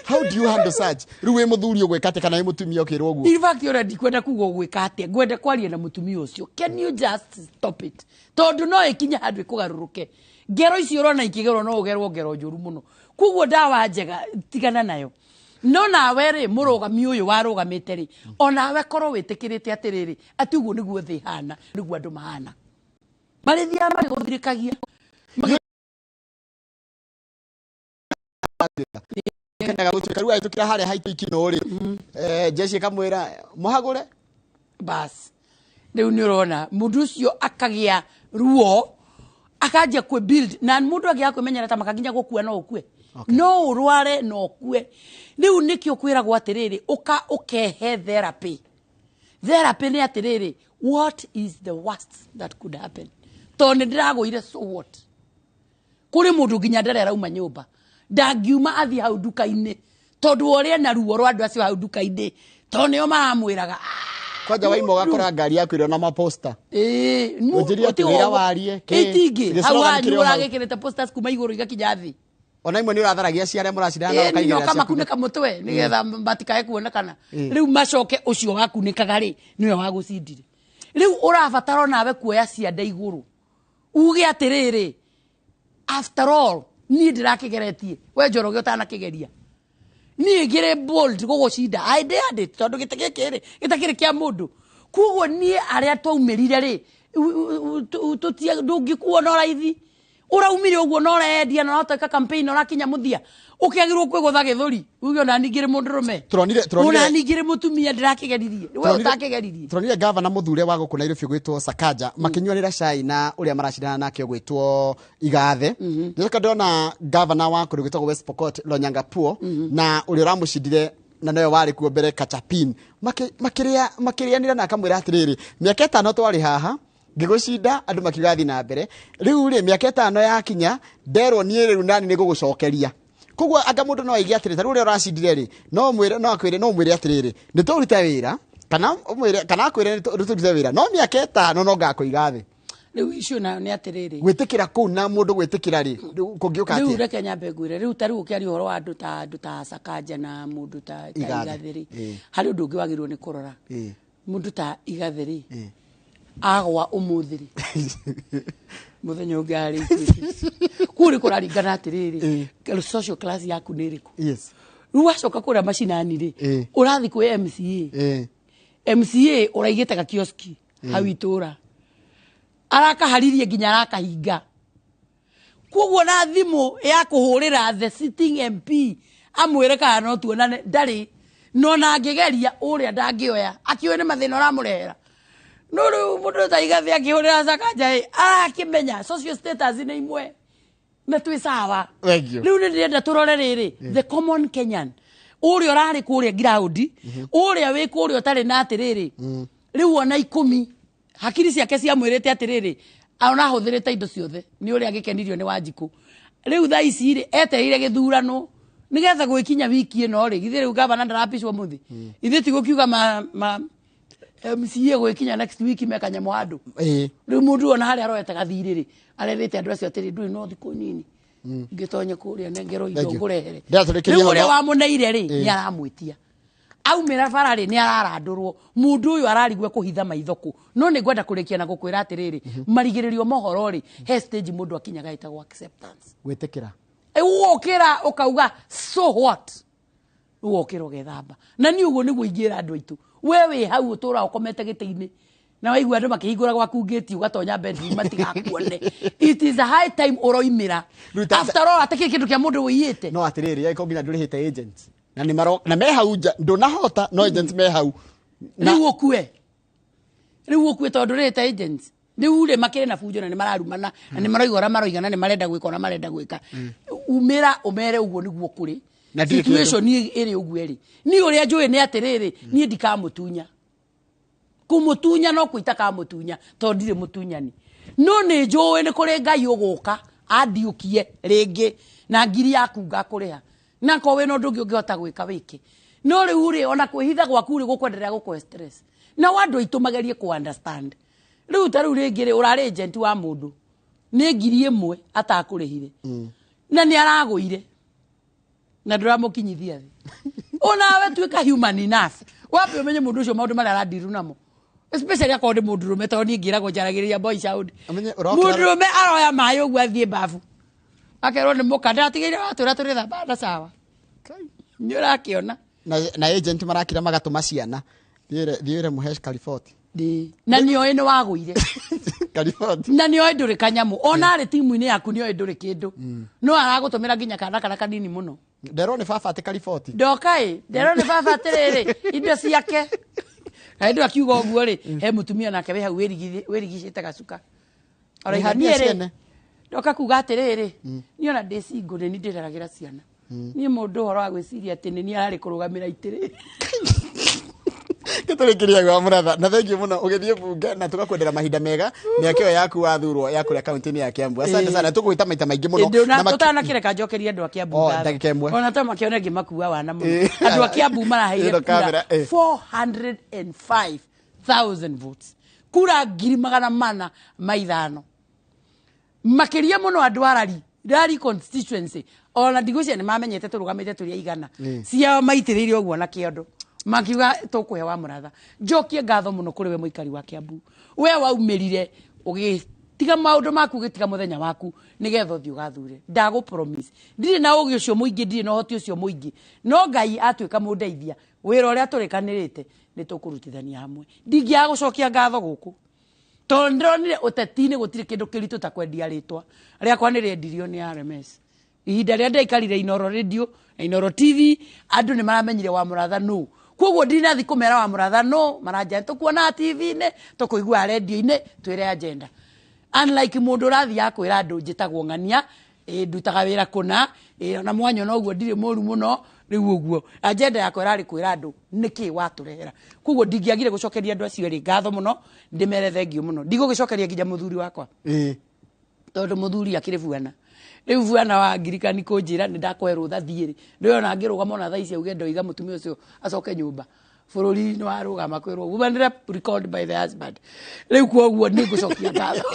How do you handle such? Rĩu wĩ mũthuri ũgwĩka atĩa kana wĩ mũtumia ũkĩrwo ũguo? In fact ora ndikwenda kuga ũgwĩka atĩa, ngwenda kwaria na mũtumia ũcio. Can you just stop it? Tondũ no ĩkinye handũ ĩkũgarũrũke. Ngero icio ũrona ikĩgerwo no ũgerwo ngero njũru mũno. Koguo ndawa njega tigana nayo. No nawe rĩ mũrũgami ũyũ warũgamĩte rĩ, onawe korwo wĩtĩkĩrĩte atĩrĩrĩ atĩ ũguo nĩguo thĩ ĩhana, nĩguo andũ mahana. Marĩthiaga magĩgũthirĩkagia. Kenaga gũtuĩka rĩu ahĩtũkĩra harĩa haitũ ikino rĩ, jeshi ĩkamwĩra mũhagũre bas. Rĩu nĩ ũrona mũndũ ũcio akagĩa ruo, akanjia kwĩ build, na mũndũ angĩaga kwĩmenyera ta maka nginya gũkua no ũkue, no ũrware no ũkue. Rĩu nĩkĩo kwĩragwo atĩrĩrĩ, ũka ũkehe therapy. Therapy nĩ atĩrĩrĩ, what is the worst that could happen? Tondũ nĩ ndĩragũire, so what? Kũrĩ mũndũ nginya ndarĩ arauma nyũmba, ndangiuma athiĩ hau nduka-inĩ tondũ ũrĩa na ruo rwa andũ acio hau nduka-inĩ, tondũ nĩo maramwĩraga kwanja waima ũgakora ngari yaku ĩrĩ na maposta. Ũnjĩrie atĩ wĩra warie itingĩ hau wanyu ũragĩkĩrĩte posters kuma igũrũ igakinya thĩ, ona imwe nĩ ũratharagia cia arĩa mũracindana nao ũkaigĩrĩra ciaku, makunĩka mũtwe nĩgetha matikae kuonekana. Rĩu macoke ũcio wakunĩkaga rĩ nĩwe wagũcindire. Rĩu ũrabatara onawe kuoya cianda igũrũ uge atĩrĩrĩ, after all niĩ ndĩrakĩgeretie, we Njoroge ũtanakĩgeria. Niĩ ngĩrĩ bold gũgũcinda. I dared it tondũ gĩtĩ gĩkĩ rĩ gĩtakĩrĩ kĩa mũndũ. Koguo niĩ arĩa twaumĩrire rĩ, ndũngĩkuo na raithi. Ũraumire ũguo na ũrendia na ũratwĩka campaign na ũrakinya mũthia. Ũkĩagĩrĩirwo kwĩgũtha gĩthũri. Uge ona niĩ ngĩrĩ mũndũrũme. Tũronire Ona niĩ ngĩrĩ mũtumia ndĩrakĩgeririe. We ũtakĩgeririe. Tũronire gavana mũthure wa gũkũ Nairobi gwĩtwo Sakaja makĩnyuanĩra cai na ũrĩa maracindana nake ũgwĩtwo Igathe. Ndĩroka ndĩrona gavana wa kũndũ gwĩtagwo West Pokot Lonyangapuo na ũrĩa ũramũcindire na nowe warĩ kuo mbere Kachapin makĩrĩanĩra na akamwĩra atĩrĩrĩ, mĩaka 5 twarĩ haha ngĩgũcinda andũ makiuga thiĩ na mbere, rĩu rĩ mĩaka 5 yakinya nderwo niĩ rĩu nani nĩngũgũcokeria. Koguo anga mũndũ no aige atĩrĩ, ta rĩu ũrĩa ũracindire rĩ, no mwĩre, no akwĩre, no ũmwĩre atĩrĩrĩ, nĩ tũrute wĩra, kana ũmwĩre, kana akwĩre nĩ tũrute wĩra, no mĩaka 5 no ngakũiga thĩ. Rĩu icio nayo nĩ atĩrĩrĩ. Gwĩtĩkĩra kũu na mũndũ gwĩtĩkĩra rĩ, rĩu kũngĩũka Rĩu atĩa? reke nyambe ngwĩre, rĩu ta rĩu ũkĩaria ũhoro wa andũ ta Sakaja na mũndũ ta Igathe. Igathe rĩ, harĩ ũndũ ũngĩ wagĩrĩirwo nĩ kũrora. Mũndũ ta Igathe rĩ, agwa ũmũthĩ rĩ, mũthenya ũngĩ arĩ ikuĩte. Kũu nĩ kũraringana atĩrĩrĩ, social class yaku nĩ ĩrĩkũ? Rĩu wacoka kũrĩa macinani rĩ, ũrathiĩ kwĩ MCA. MCA ũraigĩte gakioski hau itũra. Arakaharirie nginya arakahinga. Koguo na thimũ ya kũhũrĩra the sitting MP amwĩre kana no tuonane ndarĩ, no na angĩgeria ũrĩa ndangĩoya, akĩũĩ nĩ mathĩna ũramũrehera. No rĩu mũndũ ta Igathe akĩhũrĩra Sakaja ĩ, arakĩmenya social status nĩ imwe na twĩ sawa. Thank you. Rĩu nĩ ndĩrenda tũrore rĩrĩ, the common Kenyan ũrĩa ũrarĩ kũrĩa ground, ũrĩa wĩ kũrĩa ũtarĩ na atĩrĩrĩ, rĩu ona 10 hakiri ciake ciamwĩrĩte atĩrĩrĩ, ona ahũthĩrĩte indo ciothe nĩ ũrĩa agĩkenirio nĩ Wanjikũ. Rĩu thaa ici rĩ, etereire gĩthurano nĩgetha gwĩkinya wiki ĩno rĩ, githĩ rĩu gavana ndarapicwo mũthĩ. Ithuĩ ti gũkiuga ma MCA gwĩkinya next week mekanyamũ handũ. Rĩu mũndũ ona harĩa aroete gathirĩ rĩ, arerĩte andũ acio atĩrĩ, ndũrĩ no thikũ nini. Ngĩtonye kũrĩa nengerwo indo Thank you. ngũrehere. Ndĩratũrĩkĩria Rĩu ũrĩa hau. wamũneire rĩ, nĩ aramwĩtia. Aumĩra bara rĩ, nĩ ararandũrwo. Mũndũ ũyũ ararigwo kũhitha maitho kũ. No nĩ ngwenda kũrĩkia na gũkwĩra atĩrĩrĩ, marigĩrĩrio mohoro rĩ, he stage mũndũ akinyaga ĩtagwo acceptance. Gwĩtĩkĩra. Ũgokĩra ũkauga so what? Ũgokĩra ũgethamba. Na niĩ ũguo nĩguo ingĩra andũ aitũ. We wĩ hau ũtũraga ũkomete gĩtĩ-inĩ. Na waigua andũ makĩhingũra gwaku ngĩti ũgatonya bedroom matigakuone. It is a high time ũroimĩra. After all, atakĩrĩ kĩndũ kĩa mũndũ ũiyĩte. No atĩrĩrĩ, angĩkorwo nginya ndũrĩhĩte agent. Na nĩ maro, na me hau nja, ndũnahota, no agents me hau. Rĩu ũkue. Rĩu ũkue tondũ ndũrĩhĩte agents. Rĩu rĩ makĩrĩ na bunjo na nĩ mararumana, na nĩ maroiga ũrĩa maroiga na nĩ marenda gwĩka ũrĩa marenda gwĩka. Umĩra ũmere ũguo nĩguo kũrĩ. Na ndirĩ kĩndũ. Situation ĩrĩ ũguo ĩrĩ. Niĩ ũrĩa njũĩ nĩ atĩrĩrĩ, niĩ ndikamũtunya. Kũmũtunya no kũita kamũtunya, tondũ ndirĩ mũtunyani. No nĩ njũĩ nĩ kũrĩ Ngai ũgũka andiũkie rĩngĩ na ngiri yaku ngakũrĩha. Na korwo wĩna ũndũ ũngĩ ũngĩhota gwĩka wĩke. No rĩu rĩ, ona kwĩhitha gwaku rĩ, gũkwenderea gũkũhe stress. Na andũ aitũ magerie kũ understand. Rĩu ta rĩu rĩngĩ rĩ, ũrarĩ agent wa mũndũ. Nĩ ngiri ĩmwe atakũrĩhire. Na nĩ aragũire. Na ndũramũkinyithia thĩ. Onawe tuĩka human enough. Wambe ũmenye mũndũ ũcio maũndũ marĩa arandiru namo. Especially akorwo nĩ mũndũrũme, tondũ niĩ ngĩragwo njaragĩrĩria boy child. Ũmenye ũrokĩra- Mũndũrũme aroya maĩ ũguo athiĩ babu. Akerwo nĩ mũka, ndĩratigĩire watwĩra tũrĩ thamba na sawa. Nĩ ũrakĩona. Na agent marakira magatũma ciana. Thiĩre mũhe kariboti. Na nĩ oĩ nĩ wagũire. Kariboti. Na nĩ oĩ ndũrĩ kanyamũ. Ona arĩ timu-inĩ yaku nĩ oĩ ndũrĩ kĩndũ. No aragũtũmĩra nginya kana karĩa kanini mũno. Nderwo nĩ baba atĩ kariboti. Ndoka ĩ, nderwo nĩ baba atĩrĩrĩ, indo ciake. Na hĩndĩ ĩyo akiuga ũguo rĩ, he mũtumia nake wĩ hau wĩrigicĩte gacuka. Arauga, Nĩ niĩ rĩ, ciene. ndoka kuga atĩrĩrĩ, niĩ ona ndĩ single nĩ niĩ ndĩreragĩra ciana. Niĩ mũndũ ũhoro wa gwĩciria atĩ nĩ niĩ ararĩ kũrũgamĩra itĩrĩ. Gĩtũrĩkĩria gwa mũratha. Na thengiũ mũno ũgĩthiĩ bunge na tũgakwendera mahinda mega mĩaka ĩyo yaku wathurwo ya kũrĩa kaunti-inĩ ya Kiambu. Asante sana, tũgũgwĩta maita maingĩ mũno. Na Tũtanakĩreka njokerie andũ a Kiambu Oh, ngatho. ndagĩka ĩmwe. Ona to makĩone ngĩmakua wana mũno. Andũ a Kiambu maraheire Ĩno kura kamera, 405,000 votes. Kura 405,000. Makĩria mũno andũ a Rari, Rari constituency. Ona ndigũcia nĩ mamenyete tũrũgamĩte tũrĩ aigana. Ciao maitĩrĩire ũguo na kĩondo. Makiuga tũkũhe wa mũratha. Njokie ngatho mũno kũrĩ we mũikari wa Kiambu. We waumĩrire Tiga maũndũ maku gĩtiga mũthenya waku nĩgetha ũthiĩ ũgathure. Ndagũ promise. Ndirĩ na ũgĩ ũcio mũingĩ, ndirĩ na ũhoti ũcio mũingĩ. No Ngai atuĩka mũndeithia, wĩra ũrĩa tũrĩkanĩrĩte nĩ tũkũrutithania hamwe. Ndingĩaga gũcokia ngatho gũkũ. Tondũ ndĩronire ũteti-inĩ gũtirĩ kĩndũ kĩritũ ta kwendia rĩtwa. Rĩakwa nĩ rĩendirio nĩ RMS. Ihinda rĩrĩa ndaikarire Inoro Radio na Inoro TV, andũ nĩ maramenyire wa Mũratha nũ. Koguo ndinathi kũmera wa Mũratha nũ, maranja tũkuona TV-inĩ, tũkũigua radio-inĩ, twĩre agenda. Unlike mũndũ ũrathiĩ akwĩra andũ njĩtagwo ng'ania, ndutaga wĩra kũna, ona mwanyona ũguo ndirĩ mũru mũno, rĩu ũguo. Agenda yakwa ĩrarĩ kwĩra andũ nĩkĩ watũrehera. Koguo ndingĩagire gũcokeria andũ acio erĩ ngatho mũno, ndĩmere thengiũ mũno. Ndigũgĩcokeria nginya mũthuri wakwa. Tondũ mũthuri akĩrĩ buana. Rĩu buana wa ngirikani kũnjĩra nĩ ndakũhe rũtha thiĩ rĩ. Ndĩrona ngĩrũgama ona thaa ici auge ndoiga mũtumia ũcio acoke nyũmba. Bũrũri nĩ warũgama kwĩrwo woman rep recalled by the husband. Rĩu kwoguo nĩ ngũcokia ngatho.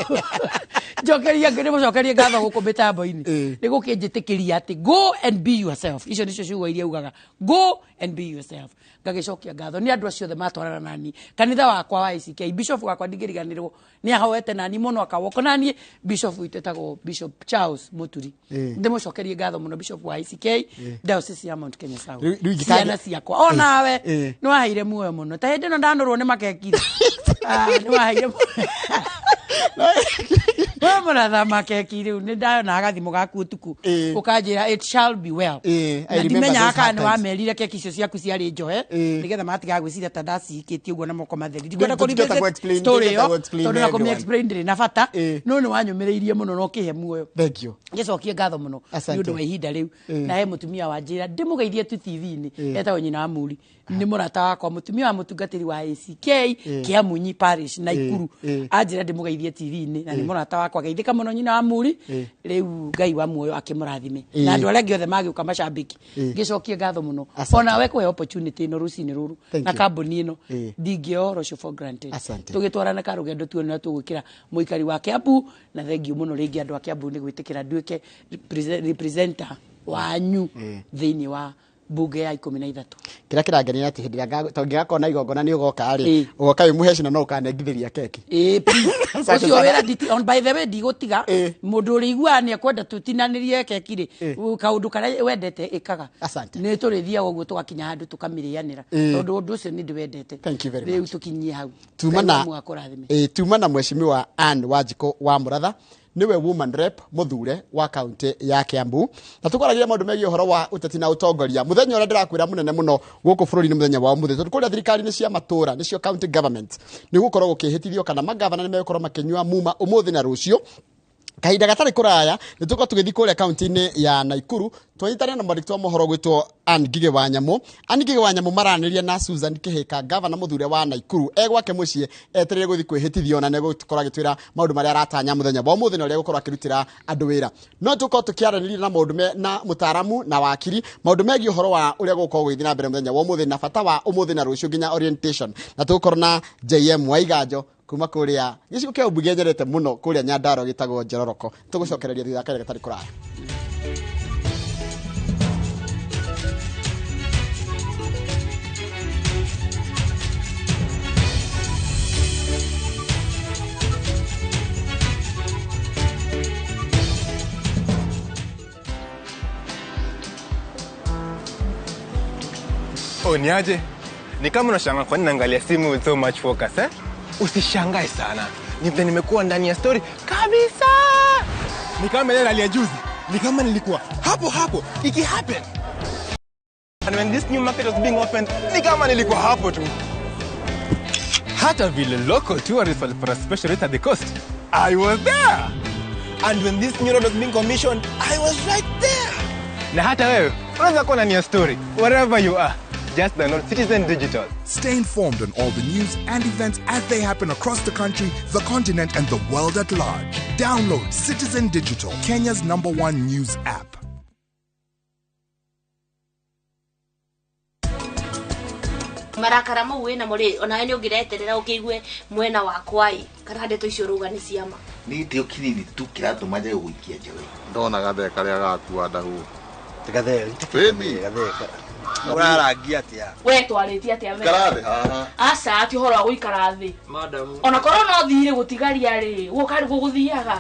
Njokeria nĩ mũcokerie ngatho gũkũ mĩtambo-inĩ. Nĩ gũkĩnjĩtĩkĩria atĩ go and be yourself. Icio nĩcio ciugo iria ugaga. Go and be yourself. Ngagĩcokia ngatho nĩ andũ acio othe matwarana nani. Kanitha wakwa wa ACK, bishop wakwa ndingĩriganĩrwo nĩ ahoete nani mũno akawoko nani bishop witũ etagwo Bishop Charles Muturi. Ndĩmũcokerie ngatho mũno bishop wa ACK, Diocese ya Mount Kenya South. Ciana ciakwa onawe nĩ waheire muoyo mũno. Ta hĩndĩ ĩno ndanũrwo nĩ makekire. Nĩ waheire we mũratha makeki rĩu nĩ ndayona gathimũ gaku ũtukũ ũkanjĩra it shall be well. Na ndimenyaga kana nĩ wamerire keki icio ciaku ciarĩ njohe nĩgetha matigaga gwĩciria ta ndacihikĩtie ũguo na moko matheri. Ndikwenda kũ revisit story ĩyo tondũ na kũmĩ explain ndĩrĩ na bata, no nĩ wanyũmĩrĩirie mũno na ũkĩhe muoyo. Thank you. Ngĩcokie ngatho mũno nĩ ũndũ wa ihinda rĩu. Na he mũtumia wa njĩra ndĩmũgeithie tu TV-inĩ etagwo nyina wa Muri. Nĩ mũrata wakwa mũtumia wa mũtungatĩri wa ACK Kĩamunyi Parish Naikuru. Anjĩra ndĩmũgeithie TV-inĩ na nĩ mũrata wakwa geithĩka mũno nyina wa Muri. Rĩu Ngai wa muoyo akĩmũrathime. Na andũ arĩa angĩ othe magĩũka macambĩki. Ngĩcokie ngatho mũno. Ona we kũhe opportunity ĩno rũcinĩ rũrũ na kambuni ĩno ndingĩoya ũhoro ũcio for granted. Tũgĩtwarana karũgendo tuone ũrĩa tũgwĩkĩra mũikari wa Kiambu na thengiũ mũno rĩngĩ andũ a Kiambu nĩ gwĩtĩkĩra nduĩke representer wanyu thĩinĩ wa bunge ya 13. Kĩrĩa kĩrangenia atĩ hĩndĩ ĩrĩa tondũ ngĩgakorwo na igongona nĩ ũgoka rĩ, ũgoka wĩ mũheci na no ũkanengithĩria keki. Ũcio wĩra on by the way ndigũtiga mũndũ ũrĩiguaga nĩ ekwenda tũtinanĩrie keki rĩ, kaũndũ karĩa wendete ĩkaga. Nĩ tũrĩthiaga ũguo tũgakinya handũ tũkamĩrĩanĩra tondũ ũndũ ũcio nĩ ndĩwendete. Rĩu tũkinyie hau. Tuma na mheshimiwa Anne Wanjikũ wa Mũratha niwe woman rep muthure wa kaunti ya Kiambu na tukwaragia maundu megie uhoro wa uteti na utongoria muthenya uria ndirakwira munene muno guku bururi-ini muthenya wa umuthi tondu kuria thirikari-ini cia matura nicio county government ni gukorwo gukihitithio kana magavana ni megukorwo makinyua muma umuthi na rucio kahinda gatari kuraya ni tukorwo tugithi kuria kaunti-ini ya Naikuru twanyitana na mwandĩki wa mohoro gwitwo Ann Ngigĩ wa Nyamũ. Ann Ngigĩ wa Nyamũ maranĩria na Susan Kihika gavana muthure wa Naikuru e gwake muciĩ etereire guthi kwĩhĩtithio na nĩegũkorwo agĩtwĩra maũndũ marĩa aratanya mũthenya wa ũmũthĩ na ũrĩa egũkorwo akĩrutĩra andũ wĩra. No tũkorwo tũkĩaranĩria na maũndũ me na mũtaaramu na wakiri maũndũ megiĩ ũhoro wa ũrĩa gũgũkorwo gũgĩthiĩ na mbere mũthenya wa ũmũthĩ na bata wa ũmũthĩ na rũciũ nginya orientation na tũgũkorwo na JM Waiganjo kuma kuria gĩcigo kĩa ũmbunge nyendete mũno kuria Nyandarua gĩtagwo Njororoko. Tũgũcokereria thutha kahinda gatarĩ kũraya. Oh, niaje? Ni kama unashangaa kwa nini naangalia simu with so much focus, eh? Usishangae sana. Ni vile nimekuwa ndani ya story kabisa. Ni kama ile rally ya juzi. Ni kama nilikuwa hapo hapo iki happen. And when this new market was being opened, ni kama nilikuwa hapo tu. Hata vile local tourists walipata special rate at the coast, I was there. And when this new road was being commissioned, I was right there. Na hata wewe unaweza kuwa ndani ya story wherever you are. Just download Citizen Digital. Stay informed on all the news and events as they happen across the country, the continent, and the world at large. Download Citizen Digital, Kenya's #1 news app. Marakara mau wina muri ona ni ungireterera ukiigue mwena wakwa i kana ndeto icio ruga ni ciama ni gitio kinini tu kiratuma nje guikia njewe ndona gathee karia gakua ndahu gathee ĩni gathee Ũrarangia atĩa? We twarĩtie atĩa we? Ikara thĩ haha. Aca ti ũhoro wa gũikara thĩ. Madam. Ona korwo no thirĩ gũtigaria rĩ, gũka rĩ gũgũthiaga.